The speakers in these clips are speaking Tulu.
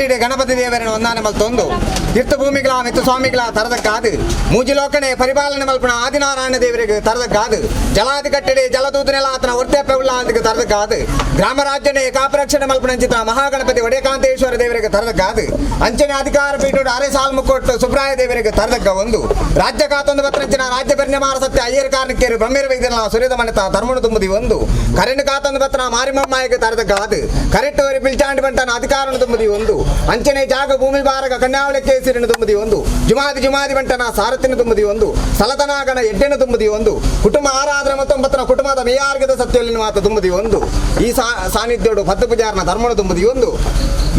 ಚಂಡಿಡೆ ಗಣಪತಿ ದೇವರನ್ನು ವಂದನೆ ಮಲ್ತೊಂದು ತೀರ್ಥಭೂಮಿಗಳ ಮಿತ್ತು ಸ್ವಾಮಿಗಳ ತರದಕ್ಕಾದು ಮೂಜಿಲೋಕನೆ ಪರಿಪಾಲನೆ ಮಲ್ಪಣ ಆದಿನಾರಾಯಣ ದೇವರಿಗೆ ತರದಕ್ಕಾದು ಜಲಾದಿಕಟ್ಟಡೆ ಜಲದೂತನೆಲ್ಲ ಆತನ ಒರ್ತೆಪ್ಪೆ ಉಳ್ಳಾದಿಗೆ ತರದಕ್ಕಾದು ಗ್ರಾಮರಾಜ್ಯನೇ ಕಾಪರಕ್ಷಣೆ ಮಲ್ಪಣಂಚಿತ ಮಹಾಗಣಪತಿ ಒಡೆಯಕಾಂತೇಶ್ವರ ದೇವರಿಗೆ ತರದಕ್ಕಾದು ಅಂಚನೆ ಅಧಿಕಾರ ಪೀಠೋಡು ಅರೆ ಸಾಲ್ ಮುಕ್ಕೊಟ್ಟು ಸುಬ್ರಾಯ ದೇವರಿಗೆ ತರದಕ್ಕ ಒಂದು ರಾಜ್ಯ ಕಾತೊಂದು ಬತ್ತನಂಚಿನ ರಾಜ್ಯ ಪರಿಣಾಮ ಸತ್ಯ ಅಯ್ಯರ್ ಕಾರಣಕ್ಕೇರು ಬ್ರಹ್ಮೇರ ವೈದ್ಯನ ಸುರಿದ ಮನೆತ ಧರ್ಮನು ತುಂಬುದಿ ಒಂದು ಕರೆಂಟ್ ಕಾತೊಂದು ಬತ್ತನ ಮಾರಿಮಮ್ಮಾಯಿಗೆ ತರದಕ್ಕಾದು ಕರೆಂಟ್ ವರಿ ಪಿಲ್ಚಾಂಡಿ ಬಂಟನ ಅಧಿಕಾರನು ತುಂಬುದಿ ಒಂದು ಅಂಚನೆ ಜಾಗ ಭೂಮಿ ಬಾರಗ ಕನ್ಯಾವಳಿ ಕೇಸಿರನ್ನು ತುಂಬುದಿ ಒಂದು ಜುಮಾದಿ ಜುಮಾದಿ ಬಂಟನ ಸಾರಥಿನ ತುಂಬುದಿ ಒಂದು ಸಲತನಾಗನ ಎಡ್ಡೆನ ತುಂಬುದಿ ಒಂದು ಕುಟುಂಬ ಆರಾಧನೆ ಮತ್ತು ಬತ್ತನ ಕುಟುಂಬದ ಮೇಯಾರ್ಗದ ಸತ್ಯದಲ್ಲಿ ಮಾತ ತುಂಬುದಿ ಒಂದು ಈ ಸಾನ್ನಿಧ್ಯೋಡು ಪದ್ದು ಪೂಜಾರನ ಧರ್ಮನು ತುಂಬುದಿ ಒಂದು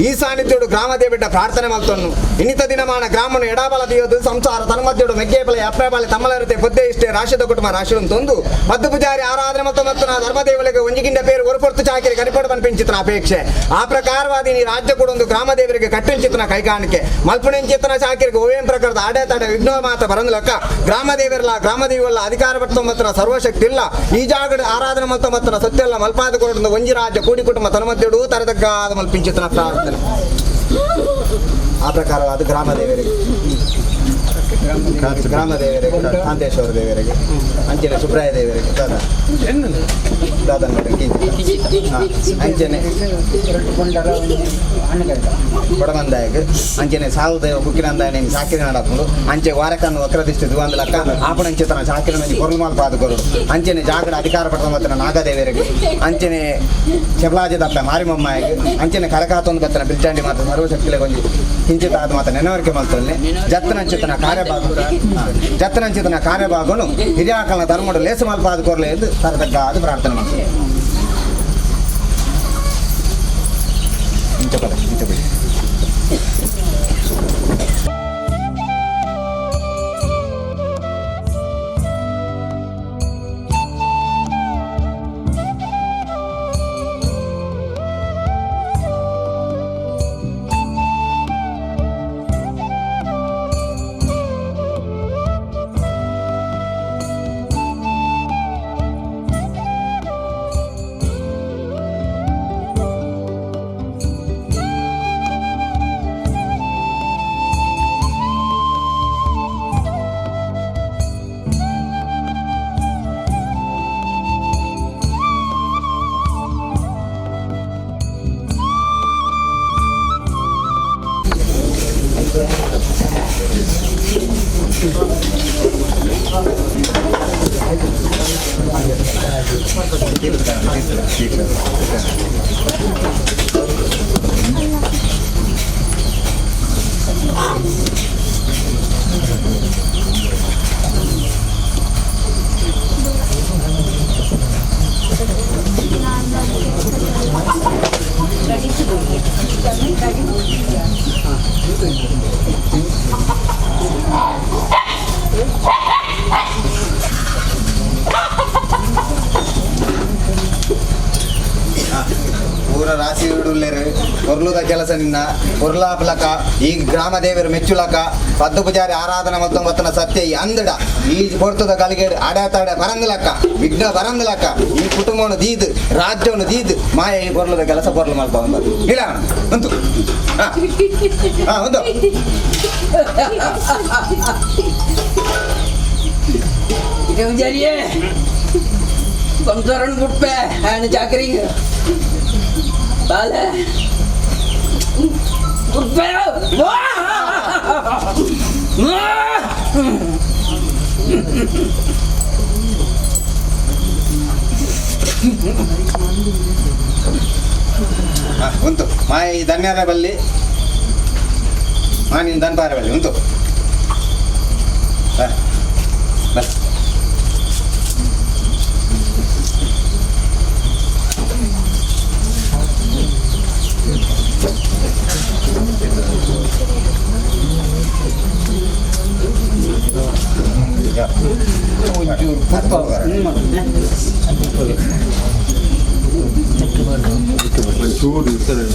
ಈ ಸಾನ್ನಿಧ್ಯೋಡು ಗ್ರಾಮ ದೇವಿಡ್ಡ ಪ್ರಾರ್ಥನೆ ಮಲ್ತೊನ್ನು ಇನ್ನಿತ ದಿನಮಾನ ಗ್ರಾಮನು ಎಡಬಲ ದಿಯೋದು ಸಂಸಾರ ತನ್ಮಧ್ಯೋಡು ಮೆಗ್ಗೇಬಲ ಅಪ್ಪೆಬಲ ತಮ್ಮಲರತೆ ಪೊದ್ದೆ ಇಷ್ಟೇ ರಾಷ್ಟ್ರದ ಕುಟುಂಬ ರಾಷ್ಟ್ರ ತೊಂದು ಪದ್ದು ಪೂಜಾರಿ ಆರಾಧನೆ ಮತ್ತು ಮತ್ತು ಧರ್ಮದೇವಲಿಗೆ ಒಂಜಿಗಿಂಡ ಪೇರು ಒರಪೊರ್ತು ಚಾಕಿರಿ ಕನಿಪಡು ಪನ್ಪಿಂಚಿತನ ಅಪೇಕ್ಷೆ ಆ ಪ್ರಕಾರವಾದಿ ನೀ ರಾಜ್ಯ ಕೂಡ ಒಂದು ಗ್ರಾಮ ದೇವರಿಗೆ ಕಟ್ಟಿಂಚಿತನ ಕೈಕಾಣಿಕೆ ಮಲ್ಪುಣಿಂಚಿತನ ಚಾಕಿರಿಗೆ ಓವೇಂ ಪ್ರಕಾರದ ಆಡೆ ತಡೆ ವಿಘ್ನ ಮಾತ ಬರಂದ್ಲಕ್ಕ ಗ್ರಾಮ ದೇವರಲ್ಲ ಗ್ರಾಮ ದೇವಲ್ಲ ಅಧಿಕಾರ ಪಟ್ಟು ಸರ್ವಶಕ್ತಿ ಇಲ್ಲ ಈ ಜಾಗದ ಆರಾಧನೆ ಮತ್ತು ಮತ್ತು ಸತ್ಯಲ್ಲ ಮಲ್ಪಾದ ಕೊರಡು ಒಂಜಿ ರಾಜ್ಯ ಕೂಡಿ ಕುಟುಂಬ ತನ್ಮಧ್ಯಡು ತರದಗ್ಗಾದ ಮಲ್ಪಿಂಚಿತನ ಪ್ರಾರ್ಥನೆ ಆ ಪ್ರಕಾರವಾದ ಗ್ರಾಮ ದೇವರಿಗೆ ಗ್ರಾಮ ದೇವರಿಗೆ ಕಾಂತೇಶ್ವರ ದೇವರಿಗೆ ಅಂಚನೆ ಸುಬ್ರಾಯ ದೇವರಿಗೆ ದಾದಾ ದಾದಾ ಅಂಚನೆ ಕೊಡಮಂದಾಯಕ್ ಅಂಚನೆ ಸಾವು ದೇವ ಕುಕ್ಕಿನಂದಾಯ ನಿನ್ನ ಸಾಕಿರಿ ನಡಪುಂಡು ಅಂಚೆ ವಾರಕನ್ನು ವಕ್ರದಿಷ್ಟಿ ದುವಂದಲಕ್ಕ ಆಪಣಂಚಿತನ ಸಾಕಿರಿ ನಂಜಿ ಕೊರಲ್ಮಾಲ್ ಪಾದ ಕೊರಡು ಅಂಚನೆ ಜಾಗಡ ಅಧಿಕಾರ ಪಡೆದ ಮತ್ತನ ನಾಗದೇವರಿಗೆ ಅಂಚನೆ ಚೆಬ್ಲಾಜದಪ್ಪ ಮಾರಿಮಮ್ಮಾಯಿಗೆ ಅಂಚನೆ ಕರಕಾತೊಂದು ಬತ್ತನ ಬಿಲ್ಚಾಂಡಿ ಮಾತ ಸರ್ವಶಕ್ತಿಲೆ ಕೊಂಜಿ ಕಿಂಚಿತ ಆದ ಮಾತ ನೆನವರಿಕೆ ಮಲ್ತೊಲ್ಲೆ ಜತ್ತನಂಚಿತನ ಕಾರ್ಯಭಾಗ ಜತ್ತನಂಚಿತನ ಕಾರ್ಯಭಾಗನು ಹಿರಿಯಾಕಲ್ನ ಧರ್ಮಡು ಲೇಸು ಮಲ್ಪಾದ ಕೊರಲೆ ಎಂದು ತರತಕ್ಕ ಅದು ಪ್ರಾರ್ಥನೆ ಮಾಡ್ತಾರೆ. ಇಂಚ ಪದ ಇಂಚ ಬಿಡಿ. ಊರ ರಾಶಿ ಉಳ್ಳೇರು ಒರ್ಲುದ ಕೆಲಸ ನಿನ್ನ ಒರ್ಲಾಪ್ಲಕ ಈ ಗ್ರಾಮ ದೇವರು ಮೆಚ್ಚುಲಕ ಪದ್ದು ಪೂಜಾರಿ ಆರಾಧನೆ ಮತ್ತು ಮತ್ತನ ಸತ್ಯ ಈ ಅಂದಡ ಈ ಪೊರ್ತದ ಗಳಿಗೆ ಅಡೆ ತಡೆ ಬರಂದಲಕ್ಕ ವಿಘ್ನ ಬರಂದಲಕ್ಕ ಈ ಕುಟುಂಬವನ್ನು ದೀದ್ ರಾಜ್ಯವನ್ನು ದೀದ್ ಮಾಯ ಈ ಪೊರ್ಲದ ಕೆಲಸ ಪೊರ್ಲು ಮಲ್ಪ ಒಂದು ಇಲ್ಲ ಉಂಟು ಹಾ ಹಾ ಒಂದು ಪೂಜಾರಿಯೇ ಸಂಸಾರನ್ ಬುಟ್ಪೆ ಆ್ಯಂಡ್ ಚಾಕರಿ ಬಾಲೆ ಬುಟ್ಪೆ. ಉಂಟು ಮಾಯ ಈ ಧನ್ಯರ ಬಲ್ಲಿ ಮಾ ನೀನು ದನ್ಪಾರ ಬಲ್ಲಿ ಉಂಟು ಬಸ್. ಚೂರು ಇರ್ತದೆ.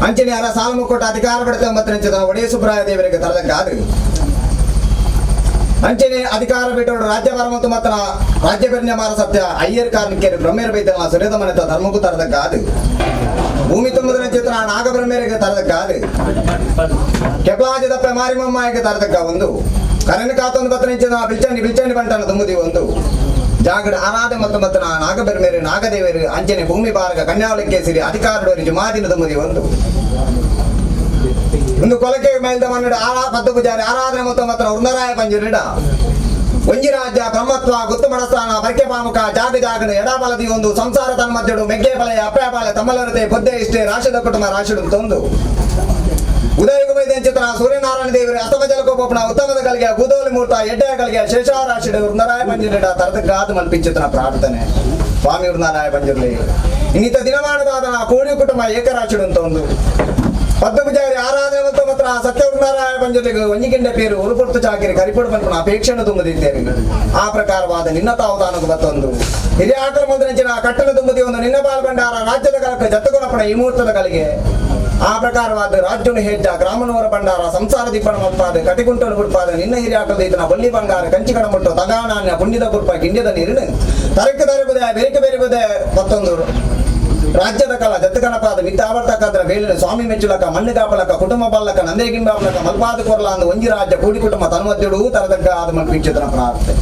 ಅಂಚನೆ ಅರ ಸಾಲಮುಕ್ಕೋಟ ಅಧಿಕಾರ ಪಡೆದ ಮತ್ತು ಒಡೆಯ ಸುಬ್ರಾಯ ದೇವರಿಗೆ ತರದಕ್ಕಾದು ಅಂಚನೆ ಅಧಿಕಾರ ಬಿಟ್ಟವರು ರಾಜ್ಯಭಾರ ಮತ್ತು ಮತ್ತನ ರಾಜ್ಯ ಬೆರ್ನೆ ಮಾರ ಸತ್ಯ ಅಯ್ಯರ್ ಕಾರಣಕ್ಕೆ ಬ್ರಹ್ಮೇರ ಬೈತನ ಸುರೇದ ಮನೆತ ಧರ್ಮಕ್ಕೂ ತರದಕ್ಕಾದು ಭೂಮಿ ತುಂಬುದರ ಚಿತ್ರ ನಾಗಬ್ರಹ್ಮೇರಿಗೆ ತರದಕ್ಕಾದು ಕೆಪ್ಲಾಜದಪ್ಪ ಮಾರಿಮಮ್ಮಾಯಿಗೆ ತರದಕ್ಕ ಒಂದು ಕರಣ ಕಾತೊಂದು ಬತ್ತನಿಂಚಿನ ಬಿಲ್ಚಂಡಿ ಬಿಲ್ಚಂಡಿ ಬಂಟನ ತುಂಬುದಿ ಒಂದು ಜಾಗಡ ಅನಾಥ ಮತ್ತು ಮತ್ತನ ನಾಗಬೆರ್ಮೇರು ನಾಗದೇವರು ಅಂಚನೆ ಭೂಮಿ ಬಾರಗ ಕನ್ಯಾವಳಿಕೆ ಸಿರಿ ಅಧಿಕಾರಡೋರಿ ಜುಮಾದಿನ ತುಂಬುದಿ ಒಂದು ಒಂದು ಕೊಲಕೆ ಮೇಲ್ದ ಮನ್ನಡ ಆರಾ ಪದ್ದು ಪೂಜಾರಿ ಆರಾಧನೆ ಮತ್ತು ಮತ್ತನ ವೃಂದರಾಯ ಪಂಜುರಿಡ ಒಂಜಿ ರಾಜ್ಯ ಬ್ರಹ್ಮತ್ವ ಗುತ್ತು ಮಡಸ್ಥಾನ ಬರ್ಕೆ ಪಾಮುಕ ಜಾಗ ಜಾಗನ ಎಡಬಲದಿ ಒಂದು ಸಂಸಾರ ತನ್ಮಧ್ಯಡು ಮೆಗ್ಗೆ ಬಲೆಯ ಅಪ್ಪೆ ತಮ್ಮಲರತೆ ಬುದ್ಧೆ ಇಷ್ಟೇ ರಾಷ್ಟ್ರದ ಕುಟುಂಬ ರಾಶಿಡು ತೊಂದು ಉದಯಗುಮೈದ ಚಿತ್ರ ಸೂರ್ಯನಾರಾಯಣ ದೇವರು ಅಸ್ತಮ ಜಲಕೋಪನ ಉತ್ತಮದ ಕಲಿಗೆ ಗುದೋಲಿ ಮೂರ್ತ ಎಡ್ಡೆ ಕಲಿಗೆ ಶೇಷಾರಾಶಿಡು ವೃಂದರಾಯ ಪಂಜುರಿಡ ತರದಗಾದು ಮಲ್ಪಿಂಚುತನ ಪ್ರಾರ್ಥನೆ ಸ್ವಾಮಿ ವೃಂದರಾಯ ಪಂಜುರ್ಲಿ ಇನ್ನಿತ ದಿನಮಾನದಾದನ ಕೋಡಿ ಕುಟುಂಬ ಏಕರಾಶಿಡು ಅಂತ ಒಂದು ಪದ್ದು ಪೂಜಾರಿ ಆರಾಧನೆ ಮತ್ತು ಮಾತ್ರ ಸತ್ಯವೃಂದರಾಯ ಪಂಜುರ್ಲಿಗೆ ಒಂಜಿಗಿಂಡ ಪೇರು ಉರುಪೊರ್ತು ಚಾಕಿರಿ ಕರಿಪೊಡು ಪನ್ಪುನ ಅಪೇಕ್ಷೆಯನ್ನು ತುಂಬುದಿದ್ದೇನೆ. ಆ ಪ್ರಕಾರವಾದ ನಿನ್ನ ತಾವು ತಾನకు ಬತ್ತೊಂದು ಹಿರಿಯ ಆಕರ ಮಂತ್ರಂಚಿನ ಕಟ್ಟಣ ತುಂಬುದಿ ಒಂದು ನಿನ್ನ ಬಾಲ್ ಭಂಡಾರ ರಾಜ್ಯದ ಕಲಕ ಜತ್ತುಕೊನಪ್ಪನ ಈ ಮುಹೂರ್ತದ ಕಲಿಗೆ ಆ ಪ್ರಕಾರವಾದ ರಾಜ್ಯನು ಹೆಜ್ಜ ಗ್ರಾಮನವರ ಭಂಡಾರ ಸಂಸಾರ ದೀಪನ ಮಲ್ಪಾದ ಕಟಿಗುಂಟನು ಗುಡ್ಪಾದ ನಿನ್ನ ಹಿರಿಯಾಕದ ಈತನ ಬಳ್ಳಿ ಬಂಗಾರ ಕಂಚಿ ಕಡಮುಟ್ಟು ತಗಾನಾನ್ಯ ಪುಣ್ಯದ ಕುರ್ಪ ಗಿಂಡ್ಯದ ನೀರಿನ ತರಕ ತರಗುದೆ ಬೆರಿಕೆ ಬೆರಿಗುದೆ ಮತ್ತೊಂದು ರಾಜ್ಯದ ಕಲ ಜತ್ತುಕಣಪಾದ ಮಿತ್ತಾವರ್ತಕ್ಕಂದ್ರ ಬೇಲಿನ ಸ್ವಾಮಿ ಮೆಚ್ಚುಲಕ ಮಣ್ಣು ಕಾಪಲಕ ಕುಟುಂಬ ಬಲ್ಲಕ ನಂದೇಗಿಂಬಾಪಲಕ ಮಲ್ಪಾದ ಕೊರಲ ಅಂದ ಒಂಜಿ ರಾಜ್ಯ ಕೂಡಿ ಕುಟುಂಬ ತನ್ಮಧ್ಯಡು ತರದಕ್ಕ ಆದ ಮಲ್ಪಿಂಚುತನ ಪ್ರಾರ್ಥನೆ.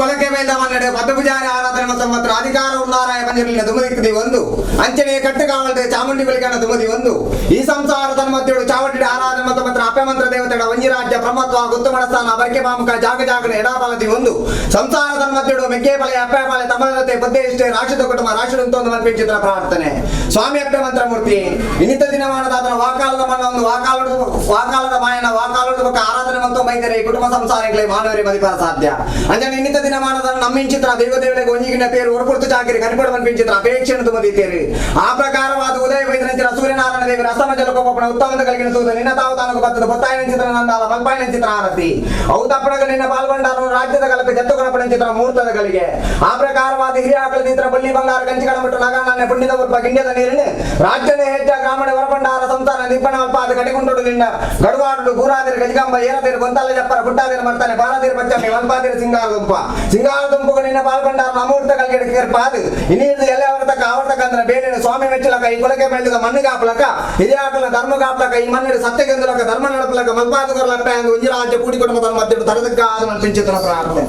ಕೊಲಕೆ ಮೇಲ್ದ ಮನ್ನಡೆ ಪದ್ಮಪೂಜಾರಿ ಆರಾಧನೆ ಮತ್ತು ಮಾತ್ರ ಅಧಿಕಾರ ಉನ್ನಾರಾಯ ಪಂಜರಲಿನ ದುಮದಿಕ್ಕದಿ ಒಂದು ಅಂಚನೆ ಕಟ್ಟುಕಾವಲ್ದೆ ಚಾಮುಂಡಿ ಬೆಳಕನ ದುಮದಿ ಒಂದು ಈ ಸಂಸಾರ ತನ್ಮಧ್ಯಡು ಚಾವಟಿ ಆರಾಧನೆ ಮತ್ತು ಮಾತ್ರ ಅಪ್ಯಮಂತ್ರ ದೇವತೆಡ ವಂಜಿರಾಜ್ಯ ಬ್ರಹ್ಮತ್ವ ಗುತ್ತಮಡಸ್ಥಾನ ಬರಕೆ ಮಾಮುಖ ಜಾಗ ಜಾಗನ ಎಡಾಬಲದಿ ಒಂದು ಸಂಸಾರ ತನ್ಮಧ್ಯಡು ಮೆಗ್ಗೆ ಬಲೆ ಅಪ್ಪೆ ಬಲೆ ತಮರತೆ ಪದ್ಯ ಇಷ್ಟೇ ರಾಷ್ಟ್ರದ ಕುಟುಂಬ ರಾಷ್ಟ್ರ ಮಲ್ಪಿಂಚಿತರ ಪ್ರಾರ್ಥನೆ. ಸ್ವಾಮಿ ಅಪ್ಪೆ ಮಂತ್ರಮೂರ್ತಿ ಇನ್ನಿತ ದಿನಮಾನದಾತನ ವಾಕಾಲದ ಮನ್ನ ಒಂದು ವಾಕಾಲದ ವಾಕಾಲದ ಮಾಯನ ವಾಕಾಲದ ಬೊಕ್ಕ ಆರಾಧನೆ ಮತ್ತು ಮೈದರೆ ಈ ಕುಟುಂಬ ಸಂಸಾರಗಳೇ ಮಾನವರಿ ಮದಿಪರ ಸಾಧ್ಯ. ಅಂಜನೆ ಇನ್ನಿತ ದಿನಮಾನದ ನಮ್ಮಿಂಚಿತ್ರ ದೈವ ದೇವರಿಗೆ ಒಂಜಿಗಿನ ಪೇರು ಒರಪುರ್ತು ಚಾಕಿರಿ ಕನಿಪಡ ಮನ್ಪಿಂಚಿತ್ರ ಅಪೇಕ್ಷೆಯನ್ನು ತುಮದಿತ್ತೇರಿ. ಆ ಪ್ರಕಾರವಾದ ಉದಯ ವೈದ್ಯನಂಚಿನ ಸೂರ್ಯನಾರಾಯಣ ದೇವರ ಅಸಮ ಜಲಕೋಪನ ಉತ್ತಮದ ಕಲಿಗಿನ ತೂದ ನಿನ್ನ ತಾವು ತಾನು ಬತ್ತದ ಬೊತ್ತಾಯಿನ ಚಿತ್ರ ನಂದಾಲ ಮಲ್ಪಾಯಿನ ಚಿತ್ರ ಆರತಿ ಅವು ತಪ್ಪಣಗ ನಿನ್ನ ಪಾಲ್ಗೊಂಡಾರು ರಾಜ್ಯದ ಕಲಪೆ ಜತ್ತು ಗಣಪನ ಚಿತ್ರ ಮುಹೂರ್ತದ ಗಳಿಗೆ. ಆ ಪ್ರಕಾರವಾದ ಹಿರಿಯ ಆಕಳ ಚಿತ್ರ ಬಳ್ಳಿ ಬಂಗಾರ ಕಂಚಿ ಕಡಮಟ್ಟು ನಗಾನಾನೆ ಪುಣ್ಯದ ಉರ್ಪ ಗಿಂಡ್ಯದ ನೀರಿನ ರಾಜ್ಯನೇ ಹೆಚ್ಚ ಗ್ರಾಮಣ ಹೊರಬಂಡಾರ ಸಂಸಾರ ನಿಬ್ಬಣ ಅಲ್ಪಾದ ಕಡಿಗುಂಟು ನಿನ್ನ ಗಡುವಾಡು ಗೂರಾದಿರ ಗಜಗಂಬ ಏರದಿರ ಗೊಂತಾಲ ಜಪ್ಪರ ಗುಟ್ಟಾದಿರ ಮರ್ತಾನೆ ಬಾರದಿರ ಪಚ್ಚಮ್ಮಿ ವಲ್ಪಾದಿರ ಸಿಂಗಾರ ದುಂಪ ಸಿಂಗಾರ ದುಂಪುಗ ನಿನ್ನ ಪಾಲ್ಗೊಂಡಾರ ಅಮೂರ್ತ ಕಲ್ಗೆಡ ಕೇರ್ಪಾದು ಇನ್ನೀರ್ದು ಎಲ್ಲ ಅವರತಕ್ಕ ಆವರ್ತಕ ಅಂದ್ರೆ ಬೇಡಿನ ಸ್ವಾಮಿ ಮೆಚ್ಚಲಕ ಈ ಕೊಲಕೆ ಮೇಲಿದ ಮಣ್ಣು ಕಾಪಲಕ ಹಿರಿಯ ಆಕಳ ಧರ್ಮ ಕಾಪಲಕ ಈ ಮಣ್ಣಿನ ಸತ್ಯಗೆಂದುಲಕ ಧರ್ಮ ನಡಪಲಕ ಮಲ್ಪಾದು ಕೊರಲಪ್ಪ ಒಂಜಿ ರಾಜ್ಯ ಕೂಡಿ ಕುಟುಂಬ ತನ್ನ ಮಧ್ಯೆ ತರದಕ್ಕ ಮಲ್ಪಿಂಚಿತನ ಪ್ರಾರ್ಥನೆ.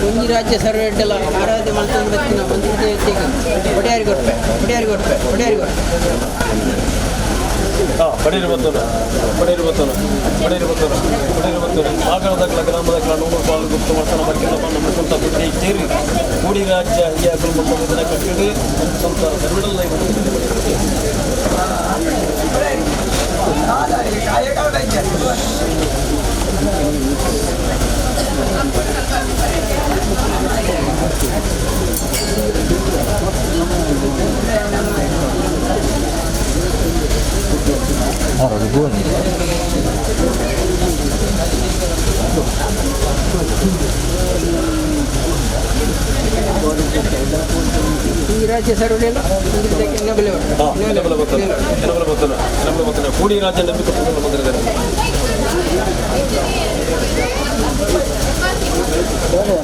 ಒಂಜಿ ರಾಜ್ಯ ಸರ್ವೆ ಇಡ್ಡಲ ಆರಾಧ್ಯ ಮಲ್ತೊಂದು ಬತ್ತಿನ ಮಂತ್ರಿ ದೇವತೆಗೆ ಒಡೆಯಾರಿ ಕೊರ್ಪೆ ಒಡೆಯಾರಿ ಕೊರ್ಪೆ ಒಡೆಯಾರಿ ಕೊರ್ಪೆ. ಬಡೀರು ಬತ್ತೋಣ ಬಡೀರು ಬತ್ತೋಣ ಬಡೀರು ಬತ್ತೋಣ ಬಡೀರು ಬತ್ತೋಣ ಆಕಳದಕ್ಕಲ ಗ್ರಾಮದಕ್ಕಲ ನೂರು ಪಾಲು ಗುಪ್ತ ಮಾಡ್ತಾನೆ ಮಕ್ಕೆಲ್ಲ ನಮ್ಮ ಸ್ವಂತ ಬುದ್ಧಿ ಸೇರಿ ಕೂಡಿ ರಾಜ್ಯ ಹಿರಿಯ ಕುಟುಂಬ ಕಟ್ಟಿಡಿ ನಮ್ಮ ಸ್ವಂತ ಧರ್ಮದಲ್ಲಿ. ಒಂಜಿ ರಾಜ್ಯ ಸರ್ವೆ ಇಡ್ಡಲ ಮಂತ್ರಿ ಇನ್ನೊಬ್ಬಲೆ. ಇನ್ನೊಬ್ಬಲ ಬತ್ತೋಣ ಇನ್ನೊಬ್ಬಲ ಬತ್ತೋಣ ಇನ್ನೊಬ್ಬಲ ಬತ್ತೋಣ ಕೂಡಿ ರಾಜ್ಯ ನಂಬಿಕೆ ಬಂದಿದ್ದಾರೆ. ಕುಟುಂಬ.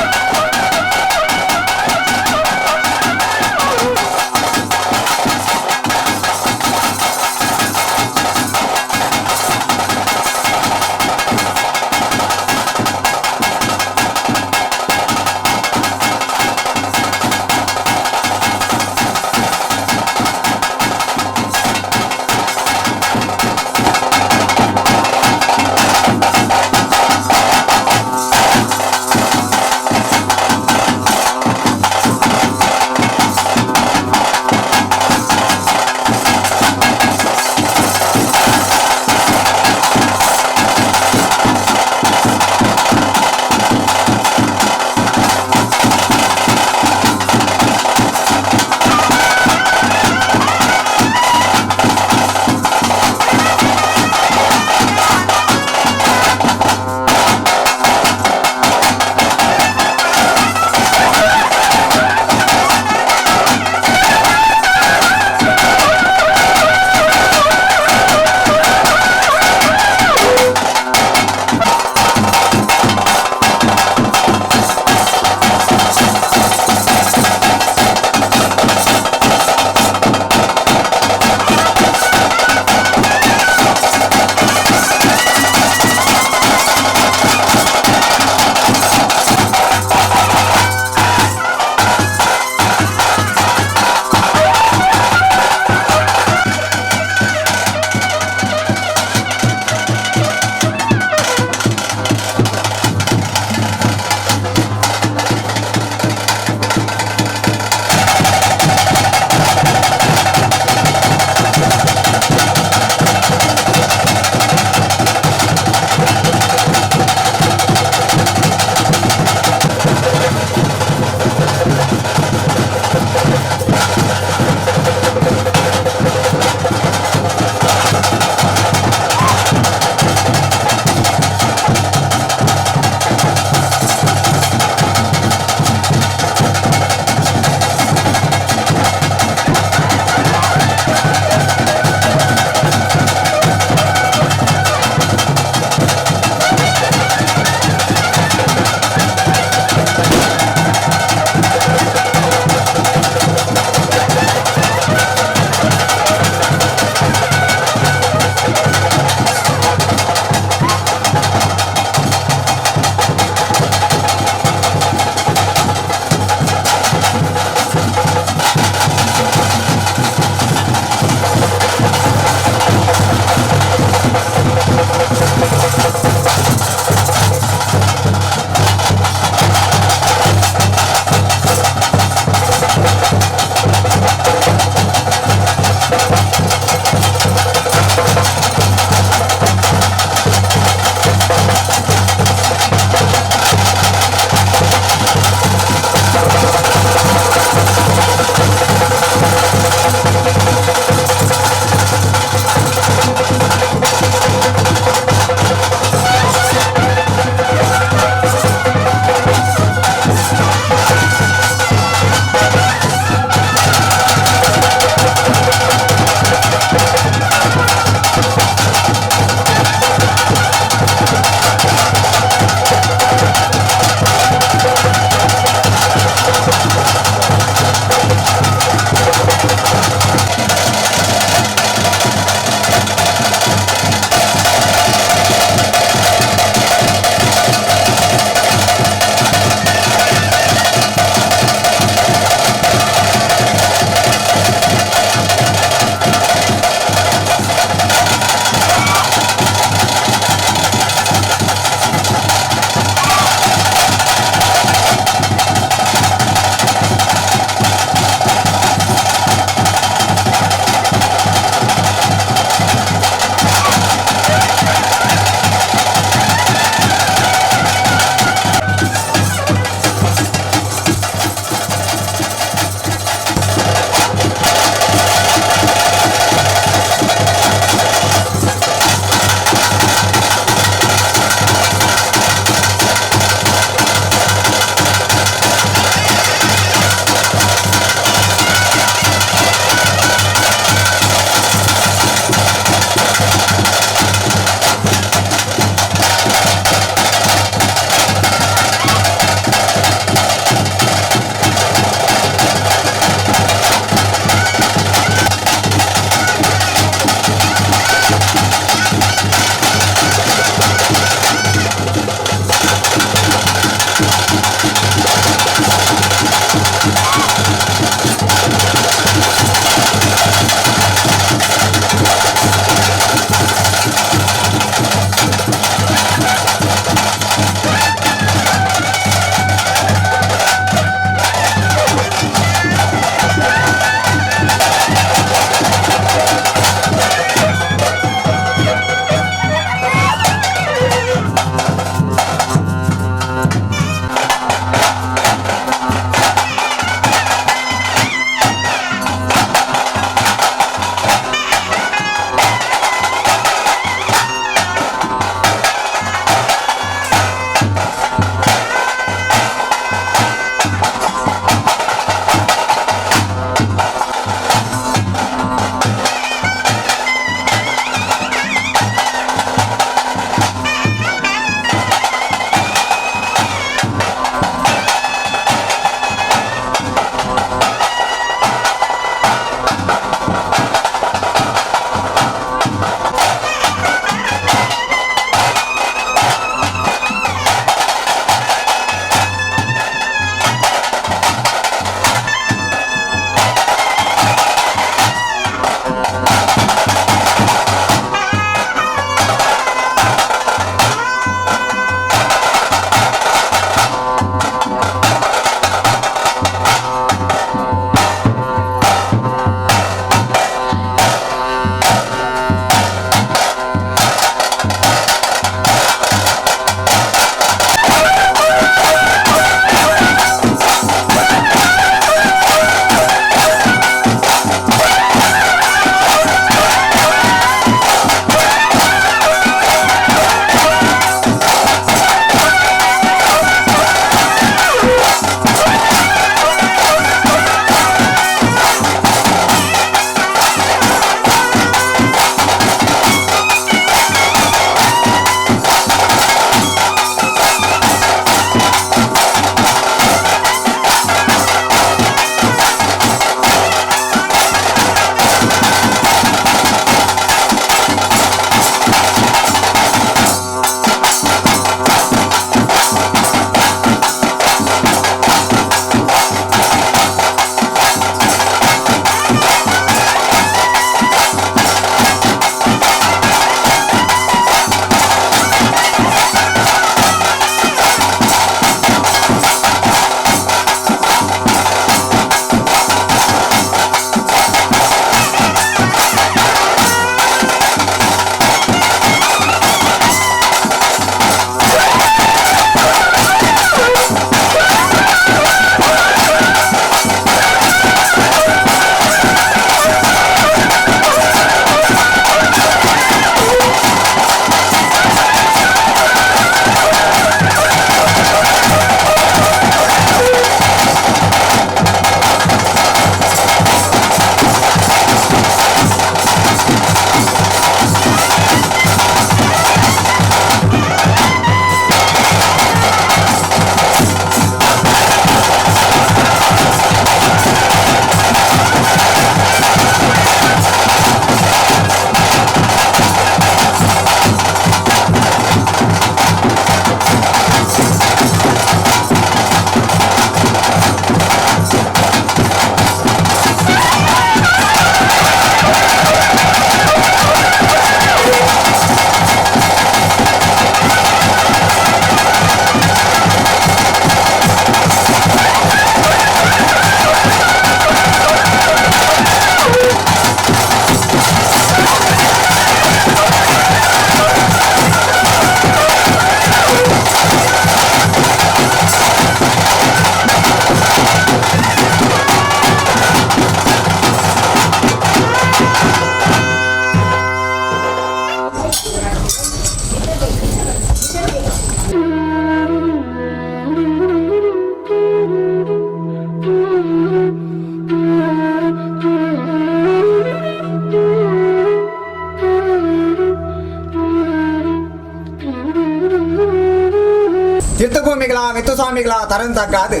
ತೀರ್ಥಭೂಮಿಗಳ ಮಿತ್ತುಸ್ವಾಮಿಗಳ ತರಂತಕ್ಕಾದು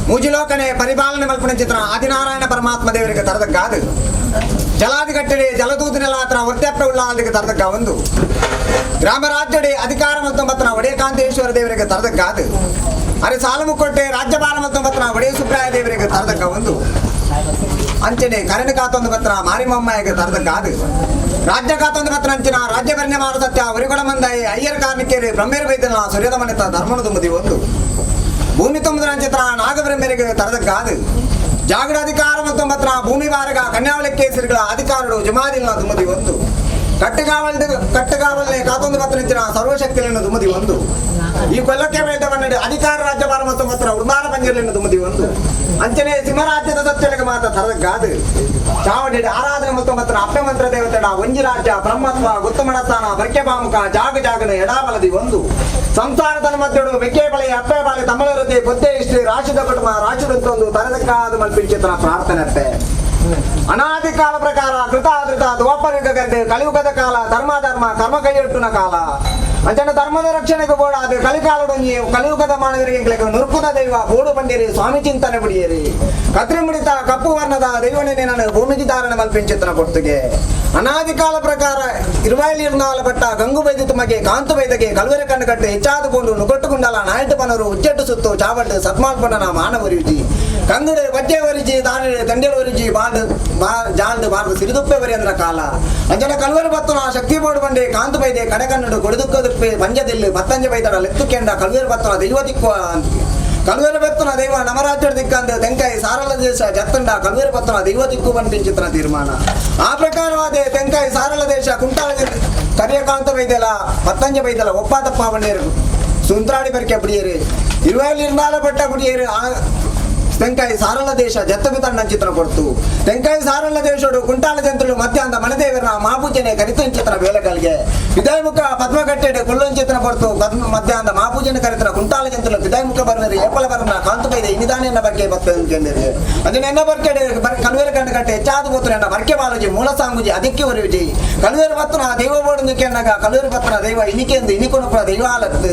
ಮೂಜಿಲೋಕನೆ ಪರಿಪಾಲನೆ ಮಲ್ಪುಣ ಚಿತ್ರ ಆದಿನಾರಾಯಣ ಪರಮಾತ್ಮ ದೇವರಿಗೆ ತರದಕ್ಕಾದು ಜಲಾದಿಗಟ್ಟಡೆ ಜಲದೂತನೆಲ್ಲ ಒರ್ತ್ಯಪ್ಪ ಉಳ್ಳಾದಿಗೆ ತರದಕ್ಕ ಒಂದು ಗ್ರಾಮ ರಾಜ್ಯಡೆ ಅಧಿಕಾರ ಮತ್ತು ಬತ್ತನ ಒಡೆಯಕಾಂತೇಶ್ವರ ದೇವರಿಗೆ ತರದಕ್ಕಾದು ಅರೆ ಸಾಲಮುಕ್ಕೊಟ್ಟೆ ರಾಜ್ಯಪಾಲ ಮತ್ತು ಬತ್ತನ ಒಡೆಯ ಸುಬ್ರಾಯ ದೇವರಿಗೆ ತರದಕ್ಕ ಒಂದು ಅಂಚನೆ ಕರಣಿ ಕಾತೊಂದು ಪತ್ರ ಮಾರಿಮಮ್ಮಾಯಿಗೆ ತರದಕ್ಕಾದು ರಾಜ್ಯ ಕಾತೊಂದು ಪತ್ರ ಅಂಚಿನ ರಾಜ್ಯ ಪರಿಣಾಮ ಸತ್ಯ ಒರಿಗೊಡ ಮಂದಾಯಿ ಅಯ್ಯರ್ ಕಾರ್ಣಿಕೇರಿ ಬ್ರಹ್ಮೇರು ಬೈದನ ಸೂರ್ಯದ ಮನೆತ ಧರ್ಮನ ತುಂಬುದಿ ಒಂದು ಭೂಮಿ ತುಂಬುದ ಚಿತ್ರ ನಾಗಬ್ರಹ್ಮರಿಗೆ ತರದಕ್ಕಾದು ಜಾಗಡ ಅಧಿಕಾರ ಮತ್ತು ಪತ್ರ ಭೂಮಿ ಬಾರಗ ಕನ್ಯಾವಳಿ ಕೇಸರಿಗಳ ಅಧಿಕಾರರು ಜಮಾದಿಲ್ಲ ತುಂಬುದಿ ಒಂದು ಕಟ್ಟುಗಾವಲ್ದು ಕಟ್ಟುಗಾವಲ್ನೇ ಕಾತೊಂದು ಪತ್ರ ಅಂಚಿನ ಸರ್ವಶಕ್ತಿಗಳನ್ನು ತುಂಬುದಿ ಒಂದು ಈ ಕೊಲ್ಲಕ್ಕೆ ಬೆಳೆದ ಮನ್ನಡಿ ಅಧಿಕಾರ ರಾಜ್ಯಭಾರ ಮತ್ತು ಪತ್ರ ಉರ್ಮಾನ ಪಂಜರ್ಲಿನ ತುಂಬುದಿ ಒಂದು ಅಂಚನೆ ಸಿಂಹರಾಜ್ಯದ ಸತ್ಯಗಳಿಗೆ ಮಾತ್ರ ತರದಕ್ಕಾದು ಚಾವಡಿ ಆರಾಧನೆ ಮತ್ತು ಪತ್ರ ಅಪ್ಪೆ ಮಂತ್ರ ದೇವತೆಡ ಒಂಜಿ ರಾಜ್ಯ ಬ್ರಹ್ಮತ್ವ ಗುತ್ತಮಣಸ್ಥಾನ ಬರ್ಕೆ ಬಾಮುಖ ಜಾಗ ಜಾಗನ ಎಡಾಬಲದಿ ಒಂದು ಸಂಸಾರದ ಮಧ್ಯಡು ಬೆಕ್ಕೆ ಬಳೆ ಅಪ್ಪೆ ಬಾಳೆ ತಮಿಳರತೆ ಬೊದ್ದೆ ಇಷ್ಟಿ ರಾಶಿದ ಕುಟುಂಬ ರಾಶಿದಂತೊಂದು ತರದಕ್ಕಾದ ಮಲ್ಪಿಂಚಿತನ ಪ್ರಾರ್ಥನೆ ಅಪ್ಪೆ. ಅನಾದಿ ಕಾಲ ಪ್ರಕಾರ ಕೃತಾದೃತ ದ್ವಾಪರಯುಗ ಗರ್ಭೆ ಕಲಿಯುಗದ ಕಾಲ ಧರ್ಮ ಧರ್ಮ ಕರ್ಮ ಕೈಯೊಟ್ಟುನ ಕಾಲ ಅಂಚನೆ ಧರ್ಮದ ರಕ್ಷಣೆಗೆ ಬೋಡಾದ ಕಲಿಕಾಲಡೊಂಜಿ ಕಲಿಯುಗದ ಮಾನವರಿಗೆ ನುರುಕುದ ದೈವ ಬೋಡು ಬಂದಿರಿ ಸ್ವಾಮಿ ಚಿಂತನೆ ಬಿಡಿಯರಿ ಕತ್ರಿ ಮುಡಿತ ಕಪ್ಪು ವರ್ಣದ ದೈವನೇ ನಾನು ಭೂಮಿಗೆ ಧಾರಣ ಮಲ್ಪಿಂಚಿತನ ಕೊಡ್ತಿಗೆ ಅನಾದಿ ಕಾಲ ಪ್ರಕಾರ ಇರುವಾಯಿಲಿರ್ನಾಲ ಪಟ್ಟ ಗಂಗು ಬೈದ ತುಮಗೆ ಕಾಂತು ಬೈದಗೆ ಕಲ್ವೆರೆ ಕಣ್ಣು ಕಟ್ಟು ಹೆಚ್ಚಾದುಕೊಂಡು ನುಗೊಟ್ಟುಕೊಂಡಲ ನಾಯಟು ಪನರು ಉಜ್ಜೆಟ್ಟು ಸುತ್ತು ಚಾವಟ್ಟು ಸತ್ಮಾಲ್ಪಣ್ಣನ ಮಾನವರಿಜಿ ಕಂಗುಡೆ ವಜ್ಜೆ ವರಿಜಿ ದಾನೆ ದಂಡೆಲ ವರಿಜಿ ಬಾಂಡ್ ಬಾ ಜಾಲ್ದು ಬಾರ್ದು ಸಿರಿದುಪ್ಪೆ ವರಿ ಅಂದ್ರ ಕಾಲ ಅಂಜನ ಕಲ್ವೆರೆ ಬತ್ತನ ಶಕ್ತಿ ಬೋಡು ಬಂಡೆ ಕಾಂತು ಬೈದೆ ಕಡೆಕನ್ನಡು ಕೊಡಿದುಕ್ಕದುಪ್ಪೆ ಪಂಜದಿಲ್ಲು ಪತ್ತಂಜ ಬೈದಡ ಲೆತ್ತುಕೆಂಡ ಕಲ್ವೇರು ಬತ್ತನ ದೈವ ದಿಕ್ಕುವ ಕಲ್ವೇರು ಬತ್ತನ ದೈವ ನಮರಾಜ್ಯದ ದಿಕ್ಕಂದು ತೆಂಕಾಯಿ ಸಾರಲ ದೇಶ ಜತ್ತಂಡ ಕಲ್ವೇರು ಬತ್ತನ ದೈವ ದಿಕ್ಕು ಬಂಟಿಂಚಿತನ ತೀರ್ಮಾನ ಆ ಪ್ರಕಾರವಾದ ತೆಂಕಾಯಿ ಸಾರಲ ದೇಶ ಕುಂಟಾಳ ಕರಿಯಕಾಂತ ಬೈದೆಲ ಪತ್ತಂಜ ಬೈದೆಲ ಒಪ್ಪಾತಪ್ಪ ಬಂಡೇರು ಸುಂತ್ರಾಡಿ ಬರಿಕೆ ಬಿಡಿಯರು ಇರುವಲ್ಲಿ ಪಟ್ಟ ಬಿಡಿಯರು ಆ ತೆಂಕಾಯಿ ಸಾರಲ ದೇಶ ಜತ್ತಬಿತಣ್ಣ ಚಿತ್ರ ಕೊಡ್ತು ತೆಂಕಾಯಿ ಸಾರಲ ದೇಶಡು ಕುಂಟಾಲ ಜಂತುಳು ಮಧ್ಯಾಹ್ನ ಮನದೇವರ ಮಾಪೂಜನೆ ಕರಿತಂಚಿತ್ರ ಬೇಲೆಗಳಿಗೆ ವಿದಾಯಮುಖ ಪದ್ಮಗಟ್ಟೆಡೆ ಕುಳ್ಳಂಚಿತ್ರ ಕೊಡ್ತು ಪದ್ಮ ಮಧ್ಯಾಹ್ನ ಮಾಪೂಜನೆ ಕರಿತರ ಕುಂಟಾಲ ಜಂತುಳು ವಿದಾಯಮುಖ ಬರ್ನರಿ ಏಪಲ ಬರ್ನ ಕಾಂತು ಬೈದೆ ಇನಿದಾನೆನ್ನ ಬಗ್ಗೆ ಬರ್ತಂಕೆಂದಿರಿ ಅದನ್ನ ಎನ್ನ ಬರ್ಕೆಡೆ ಕಲ್ವೇರು ಕಂಡು ಕಟ್ಟೆ ಹೆಚ್ಚಾದ ಬೋತ್ರ ಎನ್ನ ಬರ್ಕೆ ಬಾಲಜಿ ಮೂಲ ಸಾಂಗುಜಿ ಅದಕ್ಕೆ ಒರಿವಿಜಿ ಕಲ್ವೇರು ಬತ್ತನ ದೈವ ಬೋಡು ಕೆನ್ನಗ ಕಲ್ವೇರು ಬತ್ತನ ದೈವ ಇನಿಕೆಂದು ಇನಿಕೊನುಪುರ ದೈವ ಆಲತ್ತು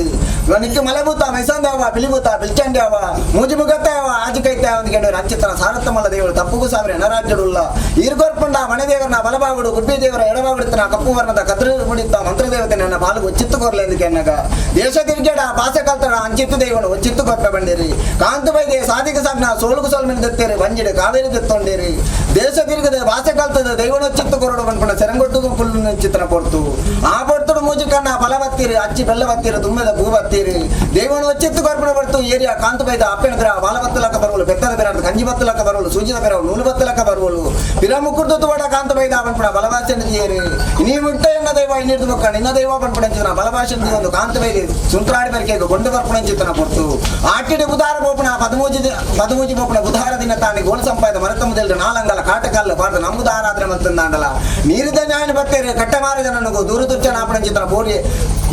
ನಿಕ್ಕೆ ಮಲೆಭೂತ ಮೈಸಂದೇವ ಬಿಳಿಭೂತ ಬಿಲ್ಚಂಡ್ಯಾವ ಮೂಜಿ ಮುಗತ್ತಾವ ಆಜಿಕೈತ ಅಂಚಿತನ ಸಾರತ್ತಮಲ್ಲ ದೇವರು ತಪ್ಪುಗು ಸಾವಿರ ನರಾಜ್ಯಡುಲ್ಲ ಈರ್ಗೊರ್ಪಂಡ ಮಣೆದೇವರನ ಬಲಬಾಗುಡು ಗುಡ್ಡಿ ದೇವರ ಎಡಬಾಗುಡುತ್ತನ ಕಪ್ಪು ವರ್ಣದ ಕದ್ರು ಮುಡಿತ ಮಂತ್ರದೇವತೆ ನನ್ನ ಬಾಲುಗು ಚಿತ್ತು ಕೊರ್ಲೆಂದು ಕೆನ್ನಗ ದೇಶ ತಿರುಗಡ ಭಾಷೆ ಕಲ್ತಡ ಅಂಚಿತ್ತು ದೇವನು ಚಿತ್ತು ಕೊರ್ಪ ಬಂಡಿರಿ ಕಾಂತು ಬೈದೆ ಸಾಧಿಕ ಸಾಗ್ನ ಸೋಲುಗು ಸೋಲ್ಮಿನ ದತ್ತೇರಿ ಬಂಜಿಡು ಕಾವೇರಿ ದತ್ತೊಂಡೇರಿ ದೇಶ ತಿರುಗದೆ ಭಾಷೆ ಕಲ್ತದ ದೈವನ ಚಿತ್ತು ಕೊರಡು ಬಂದ್ಪಂಡ ಸೆರಂಗೊಟ್ಟು ಪುಲ್ಲು ಚಿತ್ರನ ಪೊರ್ತು ಆ ಪೊರ್ತುಡು ಮೂಜಿ ಕಣ್ಣ ಫಲ ಬತ್ತೀರಿ ಅಚ್ಚಿ ಬೆಲ್ಲ ಬತ್ತೀರಿ ತುಂಬದ ಭೂ ಬತ್ತೀರಿ ದೈವನ ಚಿತ್ತು ಕೊರ್ಪಣ ಬರ್ತು ಏರಿಯಾ ಕಾಂತು ಬೈದ ಅಪ್ಪೆನ ಬಾಲ ಬತ್ತಲಕ್ಕ ಬರುವಳು ಬೆತ್ತದ ಬೆರ ಕಂಜಿ ಬತ್ತಲಕ್ಕ ಬರುವಳು ಸೂಜಿದ ಬೆರವು ನೂಲು ಬತ್ತಲಕ್ಕ ಬರುವಳು ಪಿರಮುಕುರ್ದು ತುವಡ ಕಾಂತ ಬೈದ ಬಂದ್ಪಣ ಬಲಭಾಷೆ ಏರಿ ನೀ ಮುಟ್ಟ ಎನ್ನ ದೈವ ಇನ್ನಿರ್ದು ಬೊಕ್ಕ ನಿನ್ನ ದೈವ ಬಂದ್ಪಣ ಬಲಭಾಷೆ ಒಂದು ಕಾಂತ ಬೈದಿ ಸುಂತ್ರಾಡಿ ಬರಿಕೆಗೆ ಗೊಂಡು ಬರ್ಪಣ ಚಿತ್ರನ ಪೊರ್ತು ಆಟಿಡಿ ಬುಧಾರ ಬೋಪಣ ಪದಮೂಜಿ ಪದಮೂಜಿ ಬೋಪಣ ಬುಧಾರ ದಿನ ತಾನಿ ಗೋಲ್ ಸಂಪಾಯದ ಮರತ ಮೊದಲು ನಾಲಂಗಲ ಕಾಟಕಲ್ಲ ಬಾರ್ದ ನಮ್ಮದಾರಾದ್ರೆ ಮಂತಂದಾಂಡಲ ನೀರಿದ ನ್ಯಾಯ ಬತ್ತೇರಿ ಕಟ್ಟ ಮಾರಿದ ನನಗೂ ದೂರ ದುರ್ಚನ ಚಿತ್ರ ಬೋರಿ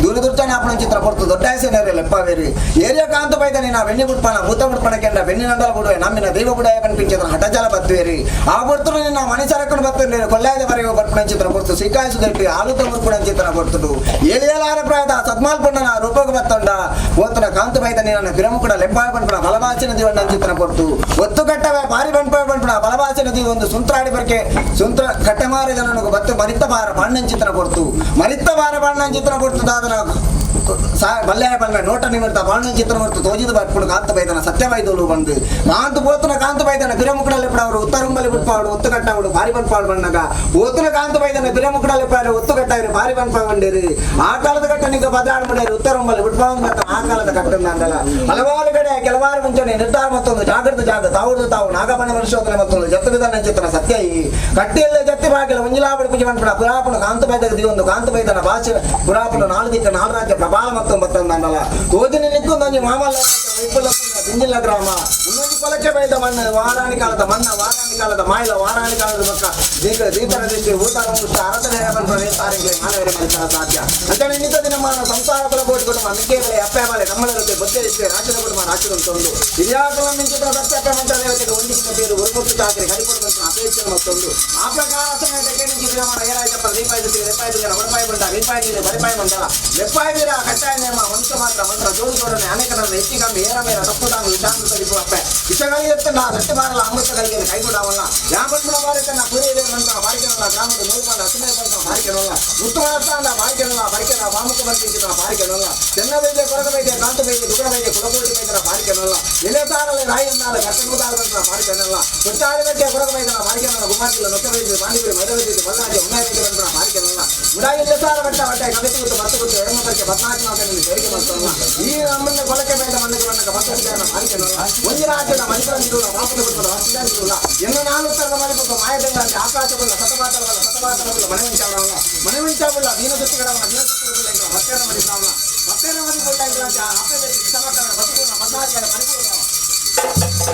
ದೂರ ದುರ್ಚನ ಚಿತ್ರ ಪೊರ್ತು ದೊಡ್ಡ ಸೇನರಿ ಲೆಪ್ಪವೇರಿ ಏರಿಯಾ ಕಾಂತ ಬೈದ ನೀನ ಬೆಣ್ಣಿ ಬುಟ್ಪಣ ಭೂತ ಬುಟ್ಪಣ ಕೆಂಡ ಬೆಣ್ಣಿ ನಂಡಲ ಬುಡುವೆ ನಮ್ಮಿನ ದೈವ ಬುಡಾಯ ಕಣ್ಪಿಂಚಿದ್ರ ಹಠಜಲ ಬತ್ತುವೇರಿ ಆ ಬರ್ತುಡು ನಿನ್ನ ಮಣಿಸರಕ್ಕನು ಬತ್ತುಲೇರಿ ಕೊಲ್ಲಾಯದ ಬರೆಯುವ ಬರ್ಪಣ ಚಿತ್ರ ಪೊರ್ತು ಶ್ರೀಕಾಯಿಸುದಟ್ಟಿ ಆಲುತ ಮುರ್ಪುಣ ಚಿತ್ರ ಪೊರ್ತುಡು ಏಳಿಯಲಾರ ಪ್ರಾಯದ ಸದ್ಮಾಲ್ ಪುಣ್ಣನ ರೂಪಕ ಬತ್ತೊಂಡ ಓತನ ಕಾಂತ ಬೈದ ನಿನ್ನ ಬಿರಮುಕುಡ ಲೆಂಬಾಯ ಬಂಡ್ಪಣ ಬಲವಾಚನ ದಿವಣ್ಣ ಚಿತ್ರ ಪೊರ್ತು ಒತ್ತು ಕಟ್ಟವೆ ಬಾರಿ ಬಂಡ್ಪ ಬಂಡ್ಪಣ ಬಲವಾಚನ the ಒಂದು ಸುಂತ್ರಾಡಿ ಬರ್ಕೆ ಸುಂತ್ರ ಕಟ್ಟಮಾರಿ ಜನನಿಗೆ ಬತ್ತು ಮರಿತ ಬಾರ ಬಾಣ್ಣನ್ ಚಿತ್ರ ಕೊಡ್ತು ಮರಿತ ಬಾರ ಬಾಣ್ಣನ್ ಚಿತ್ರ ಕೊಡ್ತು ದಾದನ ಬಲ್ಲೆಯ ಬಲ್ಲೆ ನೋಟ ನಿಮಿತ್ತ ಬಾಣ್ಣನ್ ಚಿತ್ರ ಹೊರ್ತು ತೋಜಿದ ಬರ್ಪುಡು ಕಾಂತ ಬೈದನ ಸತ್ಯವಾಯ್ದೋಲು ಬಂದು ಕಾಂತ ಪೋತನ ಕಾಂತ ಬೈದನ ಬಿರಮುಕಡಲ್ಲಿ ಅವರು ಉತ್ತರಂಬಲಿ ಬಿಟ್ಪಾಡು ಒತ್ತು ಕಟ್ಟವಡು ಬಾರಿ ಬಂಡ್ಪಾಡು ಬಣ್ಣಗ ಓತನ ಕಾಂತ ಬೈದನ ಬಿರಮುಕಡಲ್ಲಿ ಪಾಡು ಒತ್ತು ಕಟ್ಟಾರು ಬಾರಿ ಬಂಡ್ಪ ಬಂಡಿರಿ ಆ ಕಾಲದ ಕಟ್ಟ ನಿಂಗೆ ಬದಲಾವಣೆ ಮಾಡ್ಯಾರ ಉತ್ತರಂಬಲಿ ಬಿಟ್ಪಾವ್ ಮತ್ತು ಆ ಕಾಲದ ಕಟ್ಟಂದಲ್ಲ ಹಲವಾರು ಕಡೆ ಕೆಲವಾರು ಮುಂಚೆನೆ ನಿರ್ಧಾರ ಮತ್ತೊಂದು ಜಾಗೃತ ಜಾಗ ತಾವು ತಾವು ನಾಗಬಣ ಪರಿಶೋಧನೆ ಮತ್ತೊಂದು ಜತ್ತು ವಿಧಾನ ಚಿತ್ರ ಸತ್ಯ ಈ ಕಟ್ಟಿಯಲ್ಲೇ ಜತ್ತಿ ಬಾಗಿಲ ಒಂಜಿಲಾಬಡಿ ಪೂಜೆ ಮಾಡ್ಬಿಡ ಪುರಾಪಣ ಕಾಂತ ಬೈದ ಒಂದು ಕಾಂತ ಬೈದನ ಭಾಷೆ ಪುರಾಪಣ ನಾಲ್ಕು ದಿಕ್ಕ ನಾಲ್ಕು ರಾಜ್ಯ ಕಪಾಲ ಮತ್ತು ಬತ್ತಂದಾಂಡಲ ತೋಜಿನ ನಿಕ್ಕೊಂದೊಂಜಿ ಮಾಮಲ್ಲ ವೈಪುಲ್ಲ ದಿಂಜಿಲ್ಲ ಗ್ರಾಮ ಇನ್ನೊಂದು ಕೊಲಕ್ಕೆ ಬೈದ ಮಣ್ಣು ವಾರಾಣಿ ಕಾಲದ ಮಣ್ಣ ವಾರಾಣಿ ಕಾಲದ ಮಾಯಿಲ ವಾರಾಣಿ ಕಾಲದ ಬೊಕ್ಕ ದೀಕ ದೀಪರ ದೃಷ್ಟಿ ಊತರ ಮುಷ್ಟ ಅರತನೆ ತಾರಿಗೆ ಮಾನವರೆ ಮನುಷ್ಯನ ಸಾಧ್ಯ ಅಂತಾನೆ ಇನ್ನಿತ ದಿನಮಾನ ಸಂಸಾರ ಕುಲ ಕೋಟಿ ಕುಟುಂಬ ಮಿಕ್ಕೆ ಬೆಲೆ ಅಪ್ಪೆ ಬಲೆ ನಮ್ಮಳರುತ್ತೆ ಬೊತ್ತೆ ಇಷ್ಟೇ ರಾಜ್ಯದ ಕುಟುಂಬ ರಾಜ್ಯದ ಉಂಟು ಹಿರಿಯಾಕಲ ಮಿಂಚಿತ ಸತ್ಯಪ್ಪ ಮಂತ್ರ ದೇವತೆಗೆ ಒಂದಿಕ್ಕಿನ పేరు ಉರುಮುತ್ತು ಚಾಕರಿ ಕರಿಪುಡು ಬಂತು ಅಪೇಕ್ಷೆ ಮತ್ತೊಂದು ಆ ಪ್ರಕಾರ ಸಮಯಕ್ಕೆ ದಿನಮಾನ ಏರಾಯ್ತಪ್ಪ ದೀಪಾಯ ರೆಪ್ಪಾಯ ಒಡಪಾಯ ಬಂಡ ವೀಪಾಯ ನೀರು ಬರಿಪಾಯ ಮಂಡಲ ವೆಪ್ಪಾಯ ವೀರ ಕಟ್ಟಾಯ ನೇಮ ಮಂತ್ರ ಮಾತ್ರ ಮಂತ್ರ ಜೋರು ಜೋಡನೆ ಅನೇಕ ನನ್ನ ಹೆಚ್ಚಿ ಕಂಬಿ ಏರ ಮೇರ ತಪ್ಪುದಾಂಗು ವಿಷಾಮೃತ ವಿಪು ಅಪ್ಪೆ ವಿಷಗಳಿಯತ್ತ ಸತ್ಯ ಬಾರಲ ಅಮೃತ ಕಲಿಗೆ ಕೈಗೂಡವಲ್ಲ ಯಾಮಂತ್ರ ಬಾರಿತನ್ನ ಪುರಿಯ ನಂತರ ಬಾರಿಕೆನಲ್ಲ ಗ್ರಾಮದ ನೂರು ಪಾಲ ಹಸಿಮೆ ಬಂತ ಬಾರಿಕೆನಲ್ಲ ಉತ್ತಮ ಬಾರಿಕೆನಲ್ಲ ಬರಿಕೆನ ವಾಮುಖ ಬಂತಿದ್ದ ಬಾರಿಕೆನಲ್ಲ ಚೆನ್ನ ಬೈದೆ ಕೊರಗ ಬೈದೆ ಕಾಂತ ಬೈದೆ ದುಗಡ ಬೈದೆ ಕುಲಕೋಟಿ ಬೈದರ ಬಾರಿಕೆನಲ್ಲ ಎಲೆತಾರಲೆ ರಾಯನ್ನಾಲ ಕಟ್ಟಮುದಾರ ಬಂತ ಬಾರಿಕೆನಲ್ಲ ಕೊಟ್ಟಾರಿ ಬೈದೆ ಕೊರಗ ಬೈದರ ಬಾರಿಕೆನಲ್ಲ ಗುಮಾಟಿಲ್ಲ ನೊಕ್ಕ ಬೈದೆ ಪಾಂಡಿಪುರಿ ಮೈದ ಬೈದೆ ಬಲ್ಲಾಜೆ ಉಮ್ಮೆ ಬೈದೆ ಬಂತ ಬಾರಿಕೆನಲ್ಲ ಮುಡಾಯಿ ಎಲೆತಾರ ಬಟ್ಟ ಬಟ್ಟೆ ಕವಿತೆ ಗೊತ್ತು ಮತ್ತು ಗೊತ್ತು ಎಡಮ ಬೈಕೆ ಪದ್ನಾಲ್ಕು ಮಾತನ್ನು ಸೇರಿಕೆ ಮಾಡ್ತಾರಲ್ಲ ಈ ನಮ್ಮನ್ನ ಕೊಲಕ್ಕೆ ಬೈದ ಮಣ್ಣಿಗೆ ಬಣ್ಣಕ್ಕೆ ಭಕ್ತ ಬಾರಿಕೆನಲ್ಲ ಒಂದು ರಾಜ್ಯದ ಮಣಿಪುರಂದಿರುಲ್ಲ ವಾಪದ ಬಿಡ್ತದ ವಾಸಿದಾರಿರುಲ್ಲ ಎನ್ನು ನಾನು ಉತ್ತರದ ಮಲಿಪುಕ್ಕ ಮಾಯದಂಗ ಆಕಾಶಬಲ್ಲ ಸತಮಾತರವಲ್ಲ ಸತಮಾತರವಲ್ಲ ಮನೆ ಮಂಚಾವಲ್ಲ ಮನೆ ಮಂಚಾವಲ್ಲ ದೀನ ಸುತ್ತಿಗಡವಲ್ಲ ದೀನ ಸುತ್ತಿಗಡವಲ್ಲ ಇಂದ್ರ ಭಕ್ತರ ಮಡಿಸಾವಲ್ಲ ಭಕ್ತರ ಮಡಿಕೊಳ್ಳ ಇಂದ್ರ ಅಪ್ಪೆ ಸಮಾಚಾರ ಬದುಕುನ ಪದ್ನಾಲ್ಕರ ಪರಿಪೂರ್ಣ.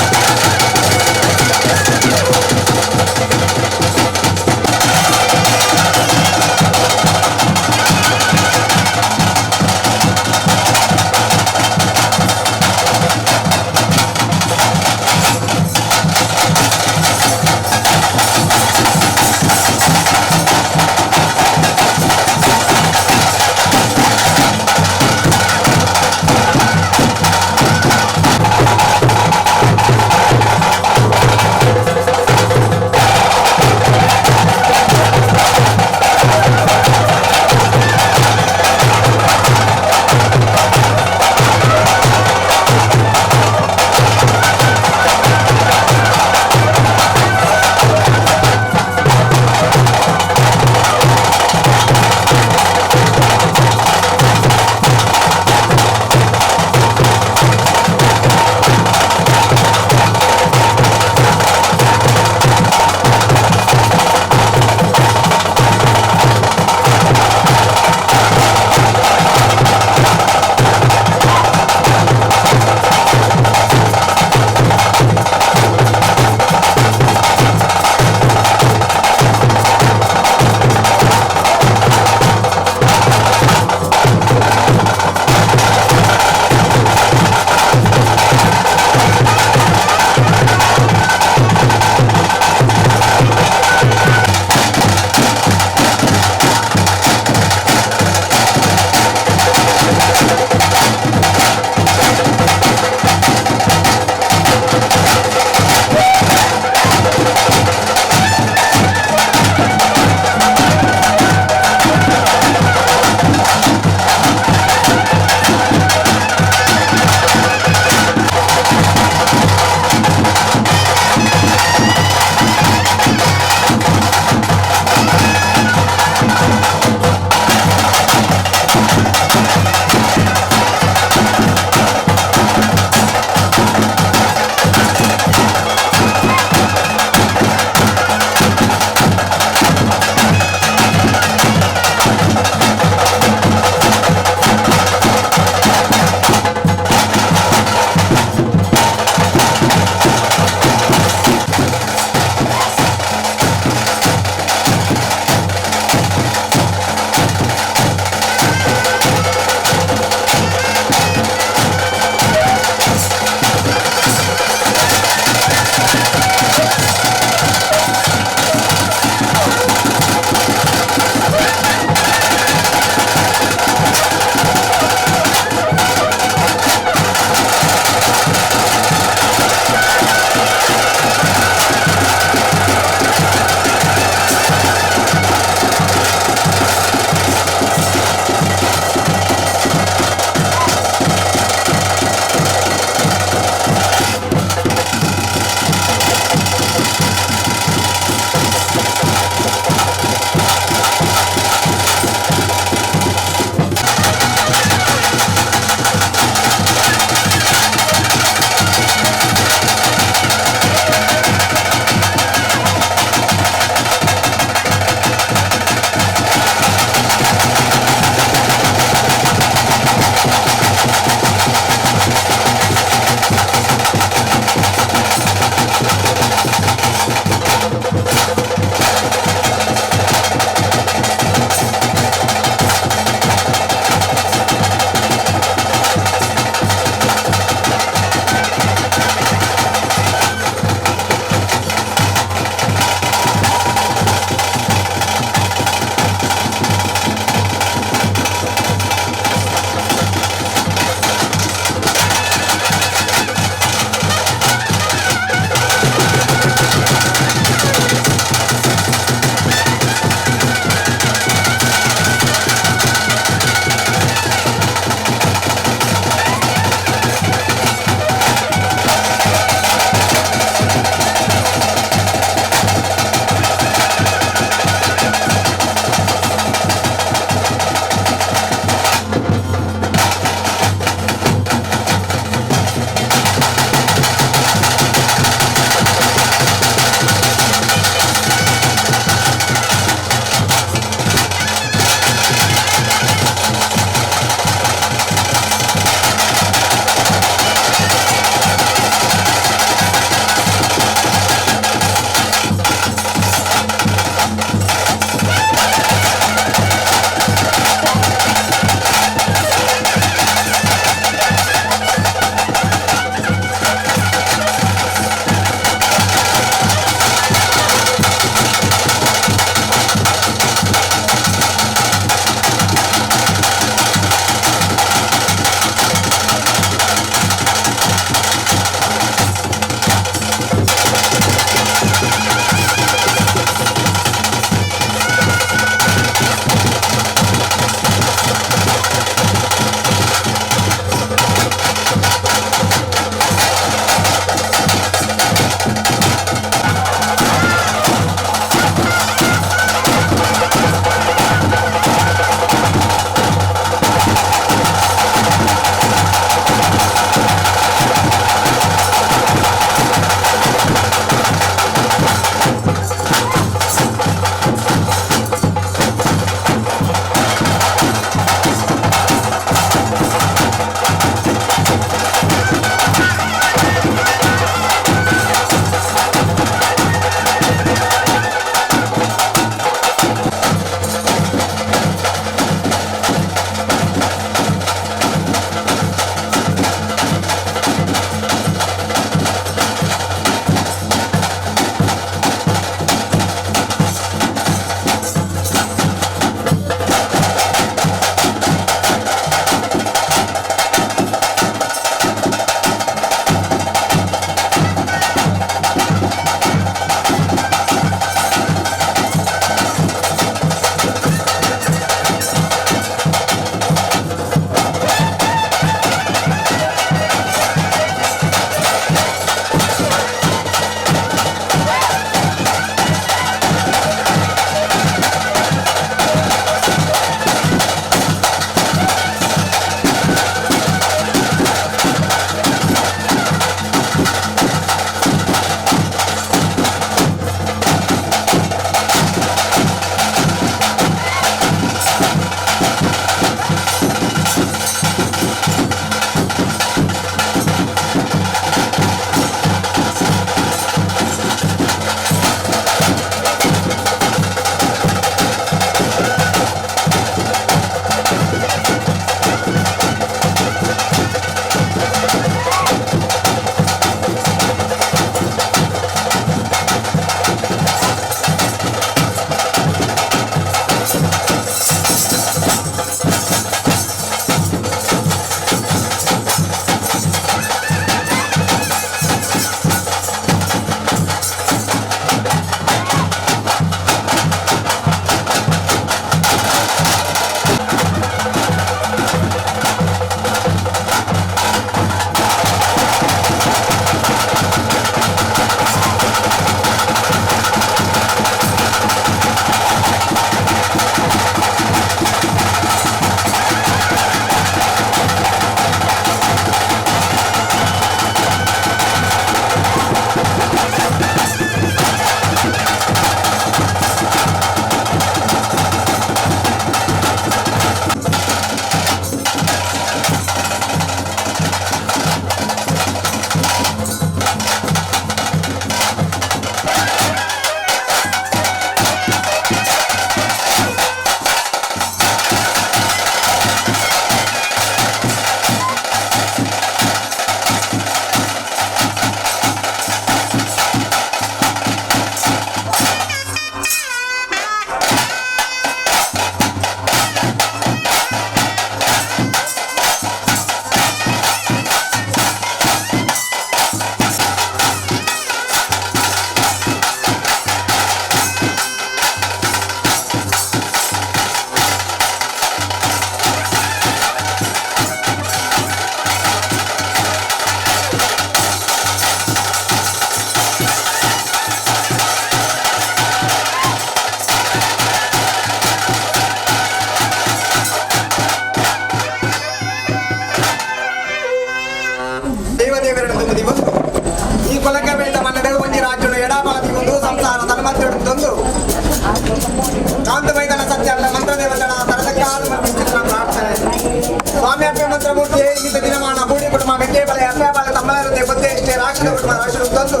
ರುದ್ರಮೂರ್ತಿ ಇಂದಿನ ದಿನಮಾನ ಕೂಡಿ ಕುಟುಂಬ ಮೆಕ್ಕೆ ಬಲೆ ಅಪ್ಪೆ ಬಾಲೆ ತಮ್ಮಲರತೆ ಬೊತ್ತೆ ಇಷ್ಟೇ ರಾಕ್ಷಸ ಕುಟುಂಬ ರಾಕ್ಷಸ ತಂದು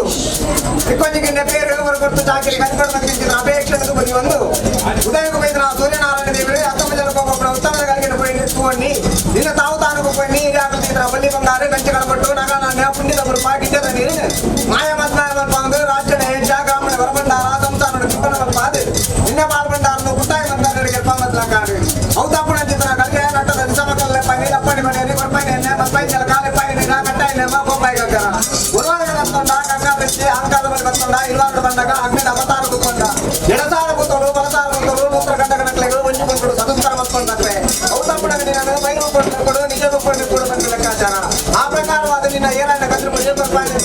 ಇಕ್ಕೊಂಜಿಗೆ ಪೇರು ಹೊರಗೊಟ್ಟು ಚಾಕಿರಿ ಕನ್ಕಡ ನಿಂತಿನ ಅಪೇಕ್ಷೆ ಬದಿ ಒಂದು ಉದಯకు ಪೈದನ ಸೂರ್ಯನಾರಾಯಣ ದೇವರು ಅತ್ತಮ ಜಲಕೋಪನ ಉತ್ತಮ కలిగిన పోయి నిన్న తావు తాను పోయి నీరు ఆకలి బల్లి బంగారు కంచి కడపట్టు నగనాన్య పుణ్యదములు పాకించద నీరు మాయ మద్మాయ పాంగు రాజ్యన హేష గ్రామణ వరబండార సంతానుడు కిప్పన పాదు నిన్న పాల్బండారను పుట్టాయి మందారుడు గెల్పామత్లా కాడు అవుతాపుణ చిత్ర కలిగే నట్టద నిసమకల్లె పని లప్పని పని కొరపై మప్పై నెల కాలెపై నిన్న కట్టాయి నెమ్మ బొమ్మాయి గగ్గర ఉర్వాడ వస్తుండ గంగా తెచ్చి అహంకార బలి వస్తుండ ఇల్వాడు పండగ అగ్ని అవతార కూతుండ ఎడసార కూతుడు బలసార కూతుడు మూత్ర గంట గణక్లకు వంచుకుంటుడు సదుస్కర వస్తుండక్లే అవుతప్పుడు నేను బైరూపడు నిజ రూపడు కూడా మంచి ಲೆಕ್ಕಾಚಾರ ಆ ಪ್ರಕಾರವಾದ ನಿನ್ನ ಏರಾಯಣ ಕದ್ರು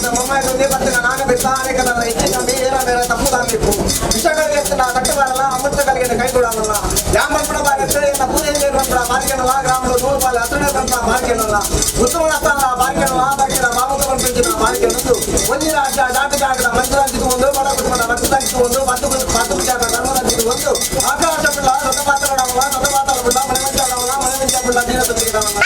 ಬೊಮ್ಮಾಯಿ ಬತ್ತಿನ ನಾಗ ಬಿತ್ತ అనేక ఇచ్చి ఏరా మేర తప్పు దానికి విష కలిగిన కట్టుబారల అమృత కలిగిన కైగూడాలಲ್ಲ యామల్పడ బారిస్తే ఎన్న పూజ చేయడం బారికెనలా గ్రామంలో నూరు పాలు అతనే పంప బారికెనలా ఉత్తమ నస్తాల బారికెనలా బారికెన బాబుతో పంపించిన బారికెనందు ಒಂದಿನ ಜಾಟ ಜಾಗದ ಮಂಜುರಾಜಿಗೆ ಒಂದು ಬಡ ಕುಟುಂಬದ ಮಂಜುರಾಜಿಗೆ ಒಂದು ಪತ್ತು ಪತ್ತು ಜಾಗ ಧರ್ಮರಾಜಿಗೆ ಒಂದು ಆಕಾಶ ಬಿಲ್ಲ ರಥ ಪಾತ್ರ ರಥ ಪಾತ್ರ ಬಿಲ್ಲ ಮನೆ ಮಂಚ ಮನೆ ಮಂಚ ಬಿಲ್ಲ ನೀರ ತೆಗೆದವಲ್ಲ.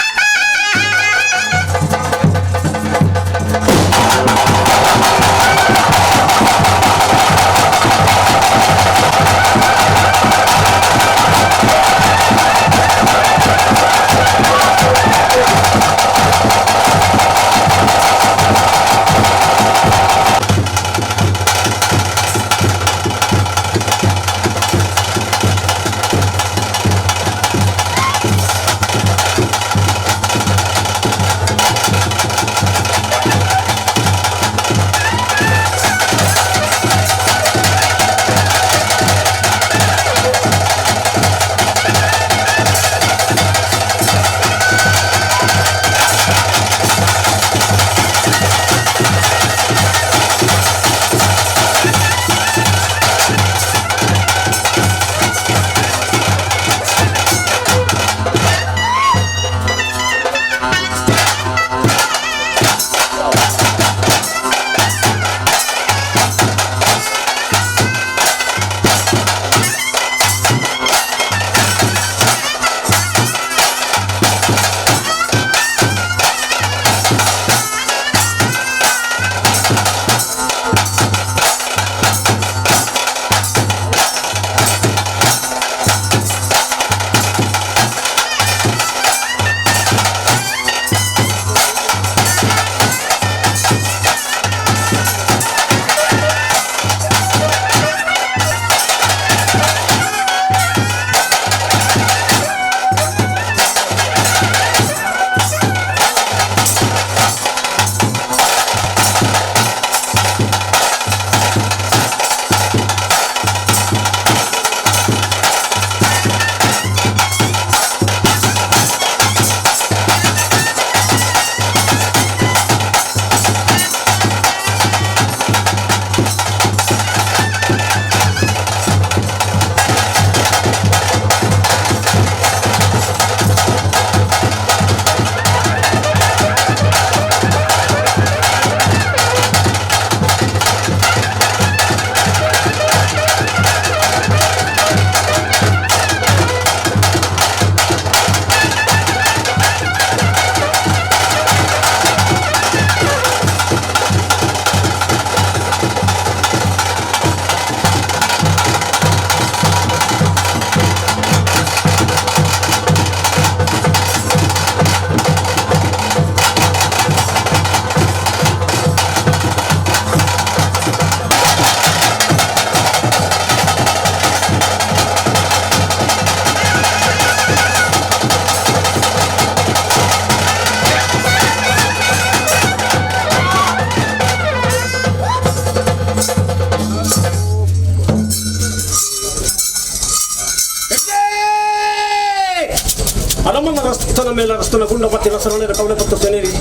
ಮೇಲೆ ರಸ್ತನ ಗುಂಡ ಪತ್ತಿನ ಸರಳ ಕವಲೆ ಪತ್ತು ಸೆನೇರಿ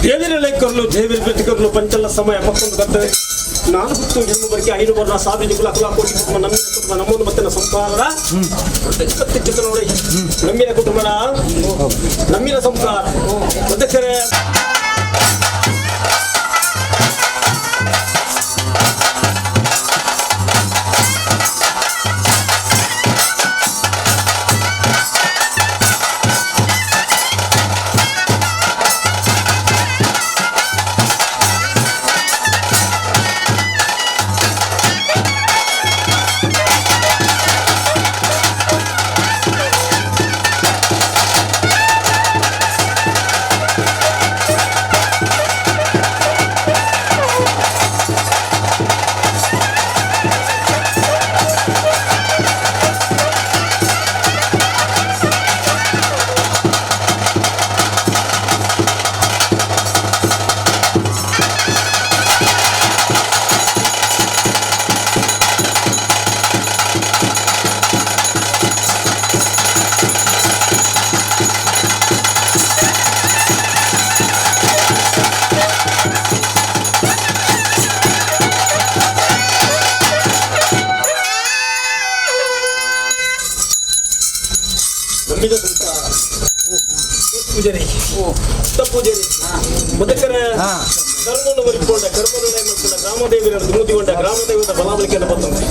ದೇವಿರ ಲೇಖರ್ಲು ದೇವಿರ ಪ್ರತಿಕರ್ಲು ಪಂಚಲ್ಲ ಸಮಯ ಪಕ್ಕೊಂದು ಕರ್ತವೆ ನಾನು ಗುತ್ತು ಜನ್ಮ ಬರಿಕೆ ಐದು ವರ್ಣ ಸಾವಿರ ಕುಲ ಕುಲ ಕೋಟಿ ಕುಟುಂಬ ನಮ್ಮಿನ ಕುಟುಂಬ ನಮ್ಮೊಂದು ಮತ್ತಿನ ಸಂಸಾರದ ಚಿತ್ರ ನೋಡಿ ನಮ್ಮಿನ ಕುಟುಂಬದ ನಮ್ಮಿನ ಸಂಸಾರ ಅಧ್ಯಕ್ಷರೇ. ನಂಬಿದ ಸಂಸಾರ. ಪೂಜಾರಿ ಪೂಜಾರಿ ಮುದಕರ ಧರ್ಮವನ್ನು ಒರಿಕೊಂಡ ಕರ್ಮವನ್ನು ಮಾಡಿಕೊಂಡ ಗ್ರಾಮದೇವಿಯನ್ನು ದುಮುದಿಗೊಂಡ ಗ್ರಾಮದೇವದ ಬಲಾಬಲಿಕೆಯನ್ನು ಬಂದಂತೆ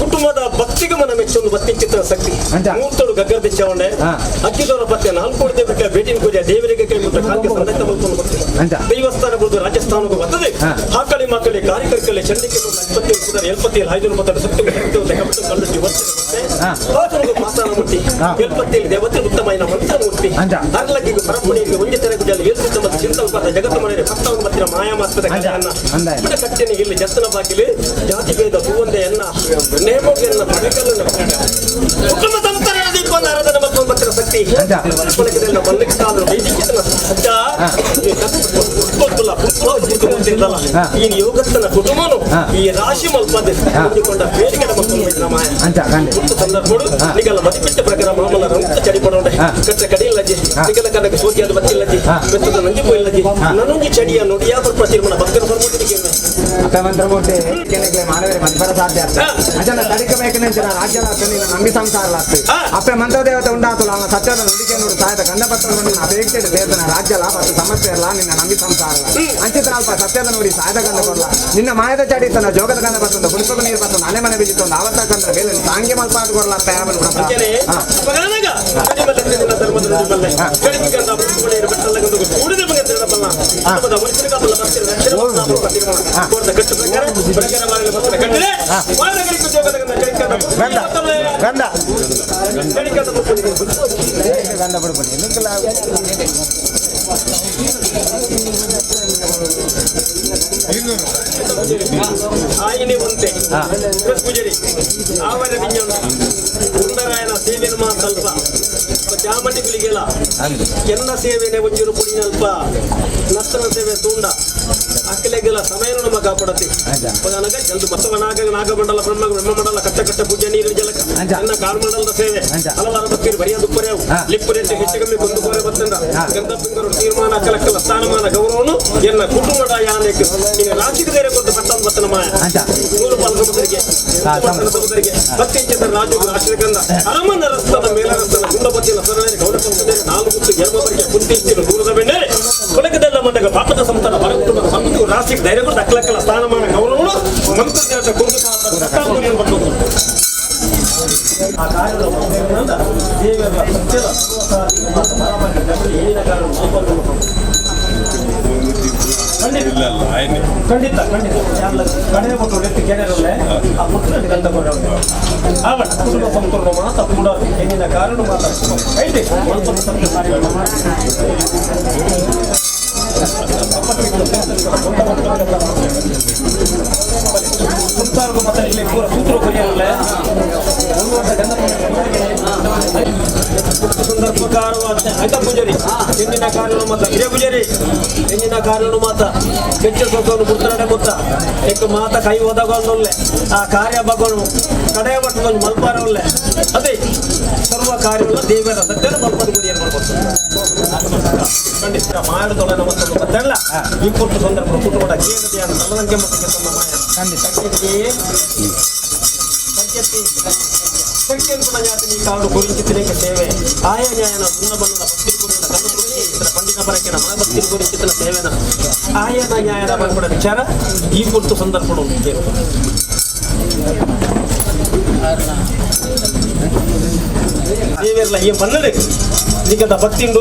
ಕುಟುಂಬದ ಭಕ್ತಿಗೆ ಮನ ಮೆಚ್ಚೊಂದು ಭಕ್ತಿ ಚಿತ್ರ ಶಕ್ತಿ ಮೂರ್ತಡು ಗಗ್ಗರ ದಿಚ್ಚವಣ್ಣೆ ಅಕ್ಕಿದವರ ಪತ್ತೆ ನಾಲ್ಕು ದೇವರಿಗೆ ಭೇಟಿ ಪೂಜೆ ದೇವರಿಗೆ ಕೈ ಮುಟ್ಟ ಕಾಲ್ಗೆ ಸಂದತ್ತ ಮಲ್ಕೊಂಡು ಬರ್ತೀವಿ ದೈವಸ್ಥಾನ ಬಿಡುದು ರಾಜಸ್ಥಾನಕ್ಕೂ ಬರ್ತದೆ. ಹಾಕಳಿ ಮಕ್ಕಳಿ ಕಾರ್ಯಕರ್ತಲ್ಲಿ ಚಂಡಿಕೆ 27 ಕುದರೆ 77 5 ಪತ್ತ ಸತ್ಯ ಕಪಟ ಕಳ್ಳುಟ್ಟಿ ಮತ್ತೆ ಪಾತಾನ ಮುಟ್ಟಿ 77 ದೇವತೆ ಉತ್ತಮ ಮಂತ್ರ ಮೂರ್ತಿ ಅರ್ಲಕ್ಕಿಗೆ ಪರಪುಣಿಗೆ ಒಂದೇ ತೆರೆ ಗುಜಲ ಏಳು ಮತ್ತು ಚಿಂತಲ್ಪದ ಜಗತ್ತು ಮನೆಯ ಭಕ್ತವನ್ನು ಮತ್ತಿನ ಮಾಯಾ ಮಾಸ್ಪದ ಕಥೆಯನ್ನ ಕಟ್ಟಿನ ಇಲ್ಲಿ ಜತ್ತನ ಬಾಗಿಲು ಜಾತಿ ಭೇದ ಭೂವಂದೆಯನ್ನ ನೇಮೋಗೆಯನ್ನ ಪಡೆಕಲ್ಲನ್ನು ಕುಟುಂಬ ಸಂಸಾರ ದೀಪವನ್ನು ಆರಾಧನೆ ಮತ್ತು ಒಂಬತ್ತರ ಶಕ್ತಿ ಈ ಯೋಗಸ್ಥನ ಕುಟುಂಬನು ಈ ರಾಶಿ ಮಲ್ಪದೆ ಹೊಂದಿಕೊಂಡ ಬೇಡಿಕೆ ಮತ್ತು ಮಾಯ ಸಂದರ್ಭಗಳು ನಿಗಲ ಮದಿಪಿಟ್ಟ ಪ್ರಕಾರ ಮಾಮಲ ರಂತ ಚಡಿಪಡೋಡೆ ಕಟ್ಟ ಕಡಿಯಿಲ್ಲಜಿ ನಿಗಲ ಕನಕ ಸೋತಿಯಾದ ಬತ್ತಿಲ್ಲಜಿ ಬೆತ್ತದ ನಂಜಿ ಪೋಯಿಲ್ಲಜಿ ನನೊಂಜಿ ಚಡಿಯ ನುಡಿಯ ಬರ್ಪ ತೀರ್ಮಾನ ಭಕ್ತರ ಬರ್ಮೂರ್ತಿಗೆ ಮಂತ್ರಮೂರ್ತಿ ಮಾನವರ ಮದಿಪರ ಸಾಧ್ಯ ಅಂಚನ ತಡಿಕ ಬೇಕನಂಚನ ರಾಜ್ಯ ನಿನ್ನ ನಂಬಿ ಸಂಸಾರ ಅಪ್ಪೆ ಮಂತ್ರದೇವತೆ ಉಂಡಾತುಲ ಅವನ ಸತ್ಯದ ನುಡಿಕೆ ನೋಡು ಸಾಯದ ಗಂಧಪತ್ರ ನಿನ್ನ ಅಪೇಕ್ಷೆ ಸೇರ್ತನ ರಾಜ್ಯಲ ಮತ್ತು ಸಮಸ್ಯೆ ಇರಲ್ಲ ನಿನ್ನ ನಂಬಿ ಸಂಸಾರ ಅಂಚಿತ ಅಲ್ಪ ಸತ್ಯದ ನುಡಿ ಸಾಯದ ಗಂಧ ಕೊಡಲ ನಿನ್ನ ಮಾಯದ ಚಡಿತನ ಜೋಗದ ಗಂಧ ಬತ್ತೊಂದು ಗುಡುಪದ ನೀರು ಬತ್ತೊಂದು ಅನೆ ಮನೆ ಬಿಜಿತೊಂದು ಆವತ್ತ ಕಂದ್ರ ಬೇಲೆ ಸಾಂಗೆ ಮಲ್ಪಾದು ಕೊಡಲ ಅಪ್ಪ ಯಾವನು ಗಂಧ ಗಂಧ ಬಿಡ್ಬನ್ನಿ. ಆಯಿನಿ ಒಂತೆ ಪೂಜಾರಿ ಆವರ ವಿಜ್ಞಾನ ಉಂಡರಾಯನ ಸೇವೆನ ಮಾತಲ್ಪ ಚಾಮಂಡಿ ಗುಳಿಗೆಲ ಎನ್ನ ಸೇವೆನೆ ಒಂಜೂರು ಪುಡಿನಲ್ಪ ನರ್ತನ ಸೇವೆ ತೂಂಡ ಅಕ್ಕಲೆಗೆಲ್ಲ ಸಮಯ ನಮ್ಮ ಕಾಪಾಡತಿ ಅನಗ ಜಲ್ದು ಬಸವ ನಾಗ ನಾಗಮಂಡಲ ಬ್ರಹ್ಮ ಬ್ರಹ್ಮಮಂಡಲ ಕಟ್ಟ ಕಟ್ಟ ಪೂಜೆ ನೀರು ಜಲಕ ಎನ್ನ ಕಾರ್ಮಂಡಲದ ಸೇವೆ ಹಲವಾರು ಭಕ್ತರು ಬರಿಯ ದುಪ್ಪರೆವು ಲಿಪ್ಪುರೆಂಟು ಹೆಚ್ಚು ಕಮ್ಮಿ ಕೊಂದು ಕೋರೆ ಬತ್ತಂದ ಗಂಧಪಿಂಗರು ತೀರ್ಮಾನ ಅಕ್ಕಲಕ್ಕಲ ಸ್ಥಾನಮಾನ ಗೌರವನು ಎನ್ನ ಕುಟುಂಬದ ಯಾನೆಕ್ ನೀನು ರಾಶಿಗೆ ಬೇರೆ ಕೊಟ್ಟು ಪಟ್ಟಣ ಬತ್ತನ ಮಾಯ ನೂರು ಪಾಲು ಸಮುದ್ರಕ್ಕೆ ಸಮುದ್ರಕ್ಕೆ ಭಕ್ತಿ ಚಂದ್ರ ರಾಜು ರಾಷ್ಟ್ರಗಂಧ ಅರಮನ ರಸ್ತದ ಮೇಲ ರಸ್ತನ ಗುಂಡಪತಿಯ ಸರಣೆ ಗೌಡ ನಾಲ್ಕು ಗುತ್ತು ಎರ್ಮ ಬರಿಕೆ ಕುಂತಿ ಇಚ್ಚಿನ ದೂರದ ಬೆಣ್ಣೆ ಕೊಳಕದೆಲ್ಲ ಮಂಡಗ ಪಾಪದ ಸಂತಾನ ಹೊರ ಕುಟುಂಬದ ಸಂಪತ್ತು ರಾಶಿಗೆ ಧೈರ್ಯ ಕೊಟ್ಟು ಅಕ್ಕಲಕ್ಕಲ ಸ್ಥಾನಮಾನ ಗೌರವನು ಮಂತ್ರ ಕುಂದು ಆ ಕಾರ್ಯದ ದೇವರ ಸತ್ಯದ ಖಂಡಿತ ಖಂಡಿತ ಕಡೆ ಕೊಟ್ಟು ಎತ್ತು ಕೆರೆರಲ್ಲೇ ಆ ಪುತ್ರನ ಗಂಧ ಕೊಡೋದು ಆವಣ ಕುಟುಂಬ ಸಂಪೂರ್ಣ ಮಾತ ಕೂಡ ಹೆಣ್ಣಿನ ಕಾರಣ ಮಾತ ಐತೆ ಮತ್ತೆ ಇಲ್ಲಿ ಪೂರ ಸೂತ್ರ ಕೊರಿಯಲ್ಲ ಸಂದರ್ಭ ಪೂಜಾರಿ ಹೆಣ್ಣಿನ ಕಾರಣ ಮಾತ ಹಿರಿಯ ಪೂಜಾರಿ ಹೆಣ್ಣಿನ ಕಾರಣ ಮಾತ ಕೆಚ್ಚ ಸೊಸವನ್ನು ಪುತ್ರನ ಗೊತ್ತ ಎಕ್ಕ ಮಾತ ಕೈ ಒದಗೊಂಡೊಲ್ಲೆ ಆ ಕಾರ್ಯ ಬಗೋನು ಕಡೆಯ ಮಟ್ಟದಲ್ಲಿ ಮಲ್ಪಾರೊಲ್ಲೆ ಅದೇ ಸರ್ವ ಕಾರ್ಯಗಳ ದೇವರ ಸತ್ಯನ ಮಲ್ಪದ ಗುರಿಯನ್ನು ಮಾಡ್ಬೋದು ಖಂಡಿತ ಮಾಯದ ಮತ್ತು ಮತ್ತೆಲ್ಲ ಈ ಕೊಟ್ಟು ಸಂದರ್ಭ ಕುಟುಂಬದ ಕೇಂದ್ರತೆಯ ತಲ್ಲದಂಕೆ ಮಟ್ಟಿಗೆ ತನ್ನ ಮಾಯ ಖಂಡಿತ ಕಾಡು ಗುರುಚಿತನಿಗೆ ಸೇವೆ ಆಯ ನ್ಯಾಯನ ಸುನ್ನ ಬಣ್ಣದ ಭಕ್ತಿ ಗುರುವಿನ ಕಣ್ಣು ಗುರುಚಿತ್ರ ಪಂಡಿತ ಪರಕೆನ ಮನಭಕ್ತಿ ಗುರುಚಿತನ ಸೇವೆನ ಆಯನ ನ್ಯಾಯದ ಬಂದ್ಬಿಡ ವಿಚಾರ ಈ ಕುರಿತು ಸಂದರ್ಭ ದೇವೇರ್ಲ ಈ ಬನ್ನಡೆ ನಿಗದ ಭಕ್ತಿಂಡು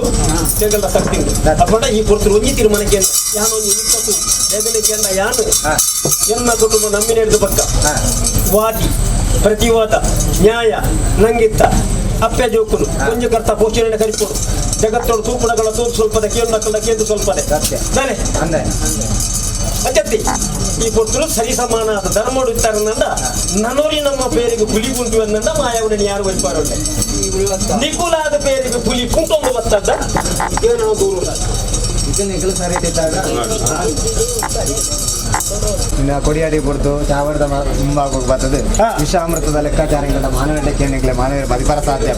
ತೆಗಲ್ದ ಶಕ್ತಿಂಡು ಅಪ್ಪಡ ಈ ಕುರಿತು ಒಂಜಿ ತೀರ್ಮಾನಕ್ಕೆ ಯಾನು ಒಂಜಿ ದೇಗಲಿಕ್ಕೆ ಯಾನು ಎನ್ನ ಕುಟುಂಬ ನಂಬಿನ ಹಿಡಿದು ಪಕ್ಕ ವಾದಿ ಪ್ರತಿವಾದ ನ್ಯಾಯ ನಂಗಿತ್ತ ಅಪ್ಪೆ ಜೋಕುಲು ಒಂಜಿ ಕರ್ತ ಪೋಷಣೆ ಕರಿಪೋಡು ಜಗತ್ತೋಡು ತೂಪುಣಗಳ ತೂಪು ಸ್ವಲ್ಪದ ಕೇಳು ಕೇಂದ್ರ ಸ್ವಲ್ಪದೆ ತಾನೆ ಅತ್ಯತ್ತಿ ಈ ಪೊರ್ತುಲು ಸರಿ ಸಮಾನ ಧರ್ಮೋಡು ಇತ್ತಾರನ್ನಂಡ ನನೋರಿ ನಮ್ಮ ಪೇರಿಗೆ ಪುಲಿ ಕುಂಟು ಅಂದಂಡ ಮಾಯಾವುಡని ಯಾರು ಒಯ್ಪಾರುಂಡೆ ನಿಕುಲಾದ ಪೇರಿಗೆ ಪುಲಿ ಕುಂಟೊಂದು ಬತ್ತಂಡ ಏನೋ ದೂರ ಇನ್ನು ಕೊಡಿಯಾಡಿ ಪುರ್ತು ಚಾವರದ ಮುಂಭಾಗ ಬರ್ತದೆ ವಿಷಾಮೃತದ ಲೆಕ್ಕಾಚಾರಗಳ ಮಾನವ ಕೇಣಿಗ್ಲೆ ಮಾನವ ಬದಿಪರ ಸಾಧ್ಯ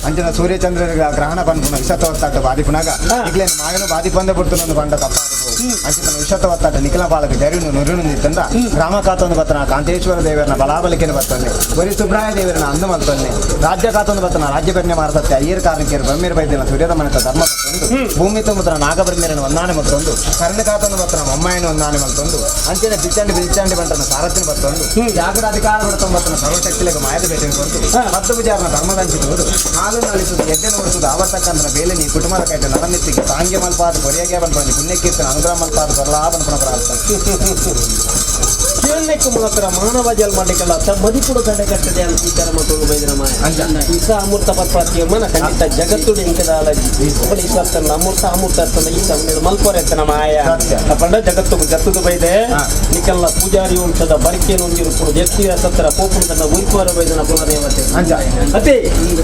ಅಂಚಿನ ಸೂರ್ಯಚಂದ್ರರಿಗೆ ಗ್ರಹಣ ಪನ್ಪುನ ವಿಷ ತೋರ್ತಾಟ ಬಾದಿಪುನಾಗ ಈಗಲೇ ಮಾಯನು ಬಾದಿಪಂದ ಪುರ್ತುನೊಂದು ಪಂಡ ತಪ್ಪಾದ. ಅಂಚಿನ ವಿಶ್ವತ ಒತ್ತಾಟ ನಿಖಿಲ ಬಾಲಕ ಜರಿನು ನುರುನು ನಿತ್ತಂದ ಗ್ರಾಮ ಕಾತೊಂದು ಬತ್ತನ ಕಾಂತೇಶ್ವರ ದೇವರನ ಬಲಾಬಲಿಕೆನ ಬತ್ತೊನ್ನೆ ಬರಿ ಸುಬ್ರಾಯ ದೇವರನ ಅಂದು ಮಲ್ತೊನ್ನೆ ರಾಜ್ಯ ಕಾತೊಂದು ಬತ್ತನ ರಾಜ್ಯ ಬೆನ್ನೆ ಮಾರಸತ್ತೆ ಅಯ್ಯರ್ ಕಾರಣಿಕೆಯರು ಬ್ರಹ್ಮಿರ ಬೈದಿನ ಸೂರ್ಯದ ಮನೆತ ಧರ್ಮ ಬತ್ತೊಂದು ಭೂಮಿ ತುಂಬುತ್ತನ ನಾಗಬ್ರಹ್ಮಿರನ ಒಂದಾನೆ ಮತ್ತೊಂದು ಕರ್ಣ ಕಾತೊಂದು ಬತ್ತನ ಮೊಮ್ಮಾಯನ ಒಂದಾನೆ ಮಲ್ತೊಂದು ಅಂಚಿನ ಬಿಚ್ಚಾಂಡಿ ಬಿಚ್ಚಾಂಡಿ ಬಂಟನ ಸಾರಥಿನ ಬತ್ತೊಂದು ಜಾಗದ ಅಧಿಕಾರ ಬಡತೊಂಬತ್ತನ ಸರ್ವಶಕ್ತಿಲೆಗೆ ಮಾಯದ ಭೇಟಿನ ಕೊರತು ಹತ್ತು ಪೂಜಾರನ ಧರ್ಮದಂಚಿತುವುದು ಹಾಲು ನಳಿಸುವುದು ಎಡ್ಡೆ ನೋಡಿಸುವುದು ಆವರ್ತಕ್ಕಂದ್ರ ಬೇಲೆ ನೀ ಕುಟುಂಬದ ಕೈಟ ನರಮಿತ್ತಿಗೆ ತಾಂಗ್ಯ ಮಲ್ಪಾದ ಕೊರಿಯಾಗೆ ಬಂದ್ಕೊಂಡು ಪುಣ್ಯಕೀರ್ತನ ಅನುಗ್ರಹ ಮಲ್ಪಾದ ಬರಲಾ ಬಂದ್ಕೊಂಡು ಪ್ರಾರ್ಥನೆ. ಕೇಳಲಿಕ್ಕೂ ಮಾತ್ರ ಮಾನವ ಜನ್ಮಡಿಕಲ್ಲ ಮದಿಪುಡು ತಡೆ ಕಟ್ಟದೆ ಅಂತ ಈ ಕರ್ಮ ತೋಳು ಬೈದಿನ ಮಾಯ. ಅಂಚ. ಈಸ ಅಮೃತ ಪತ್ಪಾತಿಯಮ್ಮನ ಖಂಡಿತ ಜಗತ್ತುಡು ಇಂಕದ ಅಲಜಿ ಅಪ್ಪಡ ಈಸ ಅತ್ತನ ಅಮೃತ ಅಮೃತ ಅತ್ತನ ಈಸ ಅವನೇಳು ಮಲ್ಪೋರೆ ಅತ್ತನ ಮಾಯ. ಸತ್ಯ. ಅಪ್ಪಂಡ ಜಗತ್ತು ಜತ್ತುದು ಬೈದೆ. ನಿಕಲ್ಲ ಪೂಜಾರಿ ವಂಶದ ಬರಿಕೆಯನ್ನು ಹೊಂದಿರುಪುಡು ಎತ್ತಿರ ಸತ್ತರ ಪೋಪುನ ತನ್ನ ಉಯ್ಪುವರ ಬೈದನ ಕುಲದೇವತೆ. ಅಂಚ. ಅತಿ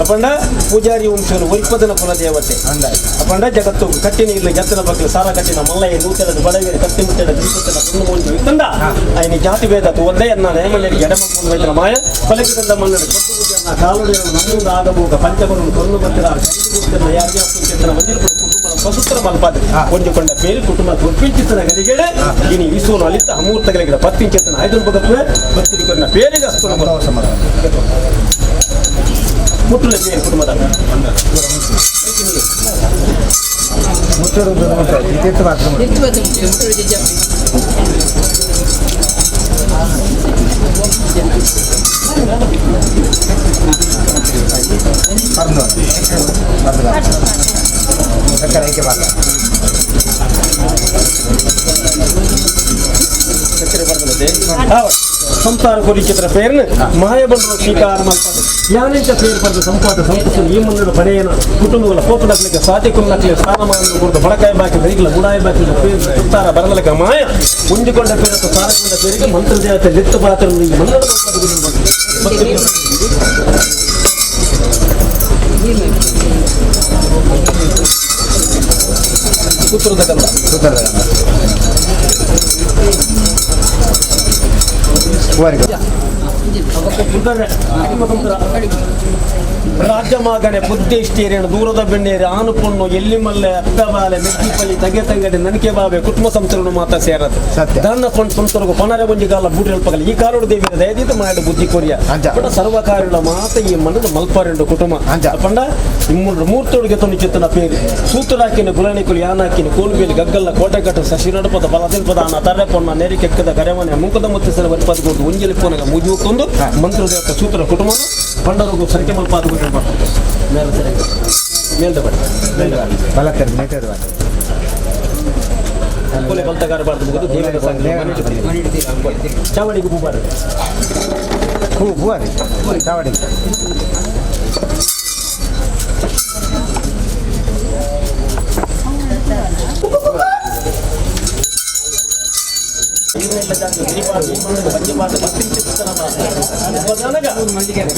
ಅಪ್ಪಂಡ ಪೂಜಾರಿ ವಂಶನು ಉಯ್ಪದನ ಕುಲದೇವತೆ. ಅಂದಾಯ್. ಅಪ್ಪಂಡ ಜಗತ್ತು ಕಟ್ಟಿನ ಇಲ್ಲ ಜತ್ತನ ಬಗ್ಗೆ ಸಾರ ಕಟ್ಟಿನ ಮಲ್ಲಯ್ಯ ನೂತನದ ಬಡವೇರು ಕಟ್ಟಿ ಮುಟ್ಟದ ದೀಪತನ ಪುಣ್ಣು ಮುಂಚು ಇತ್ತಂದ ఆయన ಜಾತಿ ಭೇದ ಒಂದೇ ಅನ್ನ ನೇಮಲ್ಲಿ ಎಡಮಕ್ಕೊಂಡು ವೈದ್ಯನ ಮಾಯ ಫಲಕದಂದ ಮನ್ನಡ ಕೊಟ್ಟು ಪೂಜೆಯನ್ನ ಕಾಲುಡಿಯನ್ನು ನಮ್ಮೂರು ಆಗಬಹುದ ಪಂಚಗುಣನು ಕೊಲ್ಲು ಬತ್ತಿರ ಕೈದು ಯಾರಿಗೆ ಅಪ್ಪುಚಿತ್ತನ ಮಂದಿರ ಕುಟುಂಬದ ಪಸುತ್ರ ಮಲ್ಪಾದ ಕೊಂಡ ಬೇರೆ ಕುಟುಂಬ ಒಪ್ಪಿಂಚಿತ್ತನ ಗದಿಗೆಡೆ ಇನಿ ಈಸೂನು ಅಲಿತ ಅಮೂರ್ತಗಳಿಗೆ ಪತ್ತಿಂಚಿತ್ತನ ಐದು ಬಗತ್ವೆ ಬತ್ತಿರಿಕೊನ್ನ ಬೇರೆಗೆ ಅಸ್ತುನ ಸಂತೋಷ ಮಾತ್ರ. ಮುಟ್ಟುಲ ಬೇರೆ ಕುಟುಂಬದ ಮುಟ್ಟುಡು ಮುಟ್ಟುಡು ಈ ತೀರ್ಥ ಮಾತ್ರ ಮುಟ್ಟುಡು. ಎತ್ತು ಬತ್ತು ಮುಟ್ಟುಡು ಜಜ್ಜಪ್ಪಿ. ಪರ್ದು ಪರ್ದು ಸಕ್ಕರೆ ಐಕೆ ಬಾಕ ಸಕ್ಕರೆ ಬರ್ತದೆ ಸಂಸಾರ ಕೊರಿಚಿತ್ರ ಪೇರ್ನ ಮಾಯಬಂಡು ಸ್ವೀಕಾರ ಮಲ್ಪದು ಯಾನೆಂಚ ಪೇರು ಪಡೆದ ಸಂಪಾದ ಸಂಪತ್ತು ಈ ಮುನ್ನಡ ಪಡೆಯನ ಕುಟುಂಬಗಳ ಪೋಪನಕ್ಲಿಕ್ಕೆ ಸಾತಿ ಕುನ್ನಕ್ಲೆ ಸ್ಥಾನಮಾನ ಕೊಡ್ದು ಬಡಕಾಯಿ ಬಾಕಿ ಬೆರಿಗಿಲ್ಲ ಬುಡಾಯಿ ಬಾಕಿ ಪೇರು ಸಂಸಾರ ಬರಲಕ ಮಾಯ ಉಂಜಿಕೊಂಡ ಪೇರತ್ತ ಸಾರಕೊಂಡ ಪೇರಿಗೆ ಮಂತ್ರದೇವತೆ ಲಿತ್ತು ಪಾತ್ರ ಈ ಮನ್ನಡ ಸೂತ್ರದ ಗಂಧ. ಸೂತ್ರದ ಗಂಧ. ಹೂವರಿಗೆ. ರಾಜ್ಯ ಮಾಗಣೆ ಬುದ್ಧಿಷ್ಟೇರೇನು ದೂರದ ಬೆಣ್ಣೇರಿ ಆನು ಪೊಣ್ಣು ಎಲ್ಲಿ ಮಲ್ಲೆ ಅತ್ತ ಬಾಲೆ ಮೆಕ್ಕಿಪಲ್ಲಿ ತಗೆ ತಂಗಡಿ ನನಕೆ ಬಾಬೆ ಕುಟುಂಬ ಸಂಸ್ಥೆಗಳು ಮಾತ್ರ ಸೇರದು. ಸತ್ಯ. ದಾನ್ನ ಪೊಣ್ಣು ಸಂಸ್ಥೆಗೂ ಪನರೆ ಒಂಜಿ ಕಾಲ ಬೂಟಿ ಹೇಳ್ಪಗಲ್ಲ ಈ ಕಾಲೋಡು ದೇವಿಯ ದಯದೀತ ಮಾಡಿ ಬುದ್ಧಿ ಕೊರಿಯ. ಅಂಚ. ಪಂಡ ಸರ್ವ ಕಾರ್ಯಗಳ ಮಾತ ಈ ಮನದ ಮಲ್ಪಾರೆಂಡು ಕುಟುಂಬ. ಅಂಚ. ಪಂಡ ಇಮ್ಮುಂಡು ಮೂರ್ತೋಡಿಗೆ ತೊಂದು ಚಿತ್ತನ ಪೇರು ಸೂತರಾಕಿನ ಗುಲಣಿಕುಲು ಯಾನಾಕಿನ ಕೋಲ್ಬೇಲಿ ಗಗ್ಗಲ್ಲ ಕೋಟೆಕಟ್ಟು ಶಶಿ ನಡುಪದ ಬಲದಿಲ್ಪದ ಆನ ತರ್ರೆ ಪೊನ್ನ ನೆರಿ ಕೆಕ್ಕದ ಕರೆಮನೆ ಮುಂಕದ ಮುತ್ತಿಸಲ ಒಲ್ಪದ ಕೊಟ್ಟು ಒಂಜಲಿ ಪೋನಗ ಮುಜುಕೊಂದು ಮಂತ್ರದೇವತ ಸೂತ್ರ ಕುಟುಂಬ ಪಂಡರಿಗೂ ಸಂಖ್ಯೆ ಮಲ್ಪಾದ ಮೇಲೆ ಸರಿ ಮೇಲ್ದ ಬಡಿ ಮೇಲ್ದ ಬಡಿ. ಬಲತ್ತೆರಡು ಮೇತದ ಬಾಕ. ಕೊಲೆ ಬಲ್ತಗಾರ ಬಾರ್ದು ಮುಗಿದು ದೇವರ ಸಂಘ ಚಾವಡಿಗೆ ಹೂಬಾರ್ದು. ಹೂ ಹೂವ ರೀ ಚಾವಡಿ.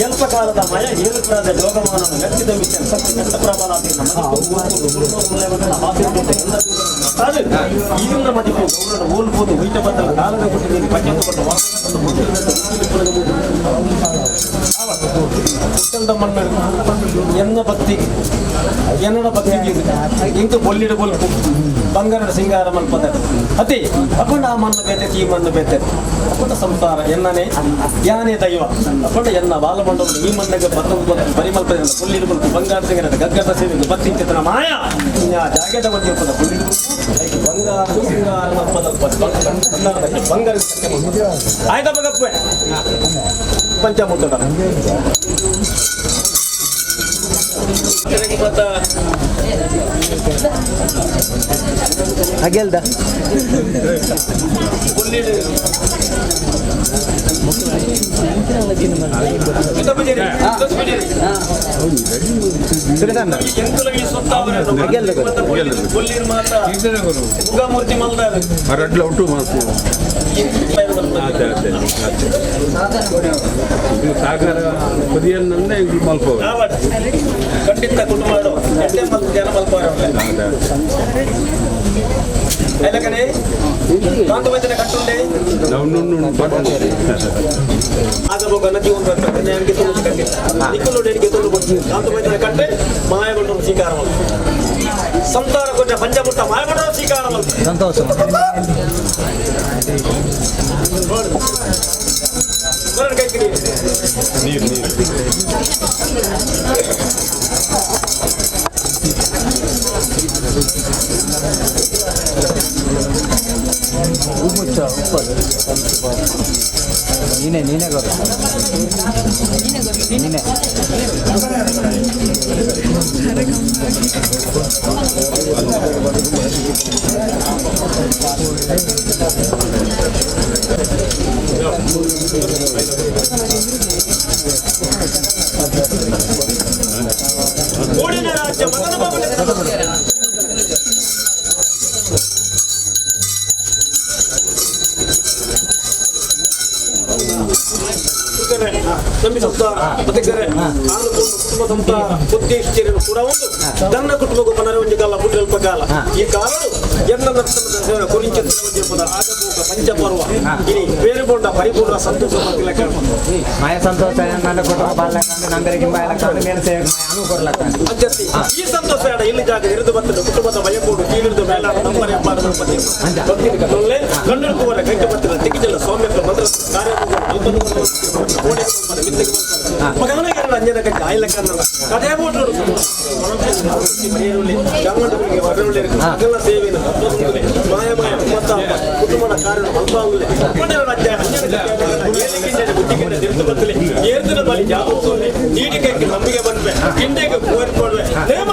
ಎಲ್ಪ ಕಾಲದ ಮಯ ಏಳುಪ್ರಾದ ಯೋಗಮಾನನ ವ್ಯಕ್ತಿದ ಮಿಥ್ಯನ ಸತ್ಯ ಕೆಟ್ಟ ಪ್ರಬಲ ಈಗಿನ ಮದಿಪು ಗೌರವ ಓಲ್ಬೋದು ವೈಟ ಬದ್ದಲ ಕಾಲದ ಕೊಟ್ಟು ಪಂಚಾಯತ್ ಕೊಟ್ಟು ಪುಟ್ಟಲ್ದ ಮಣ್ಣು ಎನ್ನ ಭಕ್ತಿ ಎನ್ನಡ ಭಕ್ತಿ ಇಂಕು ಬೊಲ್ಲಿಡು ಬೊಲ್ಪು ಬಂಗಾರದ ಸಿಂಗಾರ ಮಲ್ಪದ ಅತಿ ಅಪ್ಪಂಡ ಆ ಮಣ್ಣು ಬೇತೆ ಈ ಮಣ್ಣು ಬೇತೆ ಅಪ್ಪಂಡ ಸಂಸಾರ ಎನ್ನನೆ ಯಾನೇ ದೈವ ಅಪ್ಪಂಡ ಎನ್ನ ಬಾಲಮಂಡಲ ಈ ಮಣ್ಣಿಗೆ ಬತ್ತ ಪರಿಮಲ್ಪದ ಬೊಲ್ಲಿಡು ಬೊಲ್ಪು ಬಂಗಾರ ಸಿಂಗಾರ ಗಗ್ಗದ ಸೇವೆಗೆ ಭಕ್ತಿ ಚಿತ್ರ ಮಾಯ ಇನ್ಯಾ ಜಾಗದ ಒಂದು ಇರ್ಪದ ಬೊಲ್ಲಿಡು ಬೊಲ್ಪು ಐಕ್ ಬಂಗಾರ ಸಿಂಗಾರ ಮಲ್ಪದ ಬಂಗಾರದ ಬಂಗಾರ ಆಯ್ತಾ ಬಗಪ್ಪೆ ಪಂಚಾಮೃತ ಅಗೆಲ್ದ ಸುರೇಶಣ್ಣ ಮೂರ್ತಿ ಮಲ್ದಾರು ರಡ್ಲ ಉಂಟು ಮಾತು ಅದೇ ಅದೇ ಅದೇ ಇದು ಸಾಗರ ಕೊದಿಯನ್ನಂದೇ ಇದು ಮಲ್ಪ. ಖಂಡಿತ ಕುಟುಂಬ ಎಡ್ಡೆ ಮಲ್ಪ ಜನ ಮಲ್ಪಾರ. ಅದೇ ಎಲ್ಲಕಡೆ ಕಾಂತ ವೈದ್ಯನ ಕಟ್ಟುಂಡೆ. ನಾವು ನುಣ್ಣು ಆಗ ನದಿ ಒಂದು ಅಂಗೆ ತೊಂದು ಖಂಡಿತ ನಿಕ್ಕಲು ಡೇರಿಗೆ ತೊಂದು ಕಾಂತ ವೈದ್ಯನ ಕಟ್ಟೆ ಮಾಯಗೊಂಡು ಸ್ವೀಕಾರ ಮಲ್ಪ ಸಂಸಾರ ಕೊಂಚ ಪಂಚಮುಟ್ಟ ಮಾಯಗೊಂಡು ಸ್ವೀಕಾರ ಮಲ್ಪ. ಸಂತೋಷ. ನೀನೆ ನೀನೆ ಗೊತ್ತು ನೀನೆ. ಕೋಡಿನ ರಾಜ್ಯ ಮದನ ಬಾಬು. ನಂಬಿ ಸಂಸಾರ ಬದುಕರೆ ಆನು ಕುಟುಂಬ ಸಂಸಾರ ಬುದ್ಧಿ ಕೂಡ ಒಂದು ದನ್ನ ಕುಟುಂಬ ಪನರ ಒಂಜಿ ಕಾಲ ಪುಟ್ಟಲ್ಪ ಕಾಲ ಈ ಕಾಲಡು ಎನ್ನ ನರ್ತನ ಕುರಿಂಚ ಆಗಭೋಗ ಪಂಚಪರ್ವ ಇನಿ ಬೇರೆ ಬೋಂಡ ಪರಿಪೂರ್ಣ ಸಂತೋಷ ಬರ್ತಿಲ್ಲ. ಮಾಯ ಸಂತೋಷ ನನ್ನ ಕುಟುಂಬ ಬಾಲಕಂಡು ನಂಬರಿಗೆ ಹಿಂಬಾಯಲಕ್ಕಂಡು ಮೇಲ್ ಸೇವೆ ಮಾಯ ಅನು ಕೊರ್ಲಕ್ಕಂಡು. ಅಜ್ಜತ್ತಿ ಈ ಸಂತೋಷ ಎಡ ಇಲ್ಲಿ ಜಾಗ ಇರಿದು ಬರ್ತದೆ ಕುಟುಂಬದ ಭಯಕೂಡು ಕೀಳಿದು ಮೇಲಾಡ ನಂಬರೆ ಭಕ್ತಿ ಗಂಡು ಕೈಗೆ ಬರ್ತಿಲ್ಲ ತಿಕ್ಕಿಜಲ್ಲ ಸೌಮ್ಯ ಮಂತ್ರ ಕಾರ್ಯ ಮಗನಿಗೆ ಅಂಜನ ಕಜ್ಜ ಆಯ್ಲಕ್ಕ ಕದೇ ಬೋಟ್ರು ಸೇವೆಯನ್ನು ಮಾಯ ಮಾಯ ಮತ್ತ ಕುಟುಂಬದ ಕಾರ್ಯ ಅಲ್ಪಾಗುಲೆ ಅಂಜನ ಬುದ್ಧಿಗಿಂತ ತಿರುತು ಬರ್ತಲೆ ಏರ್ದಿನ ಬಲಿ ಜಾಗೃತಲೆ ನೀಡಿಕಕ್ಕೆ ನಂಬಿಕೆ ಬಂದ್ವೆ ಕಿಂಡೆಗೆ ಕೋರಿಕೊಡ್ವೆ ನೇಮ.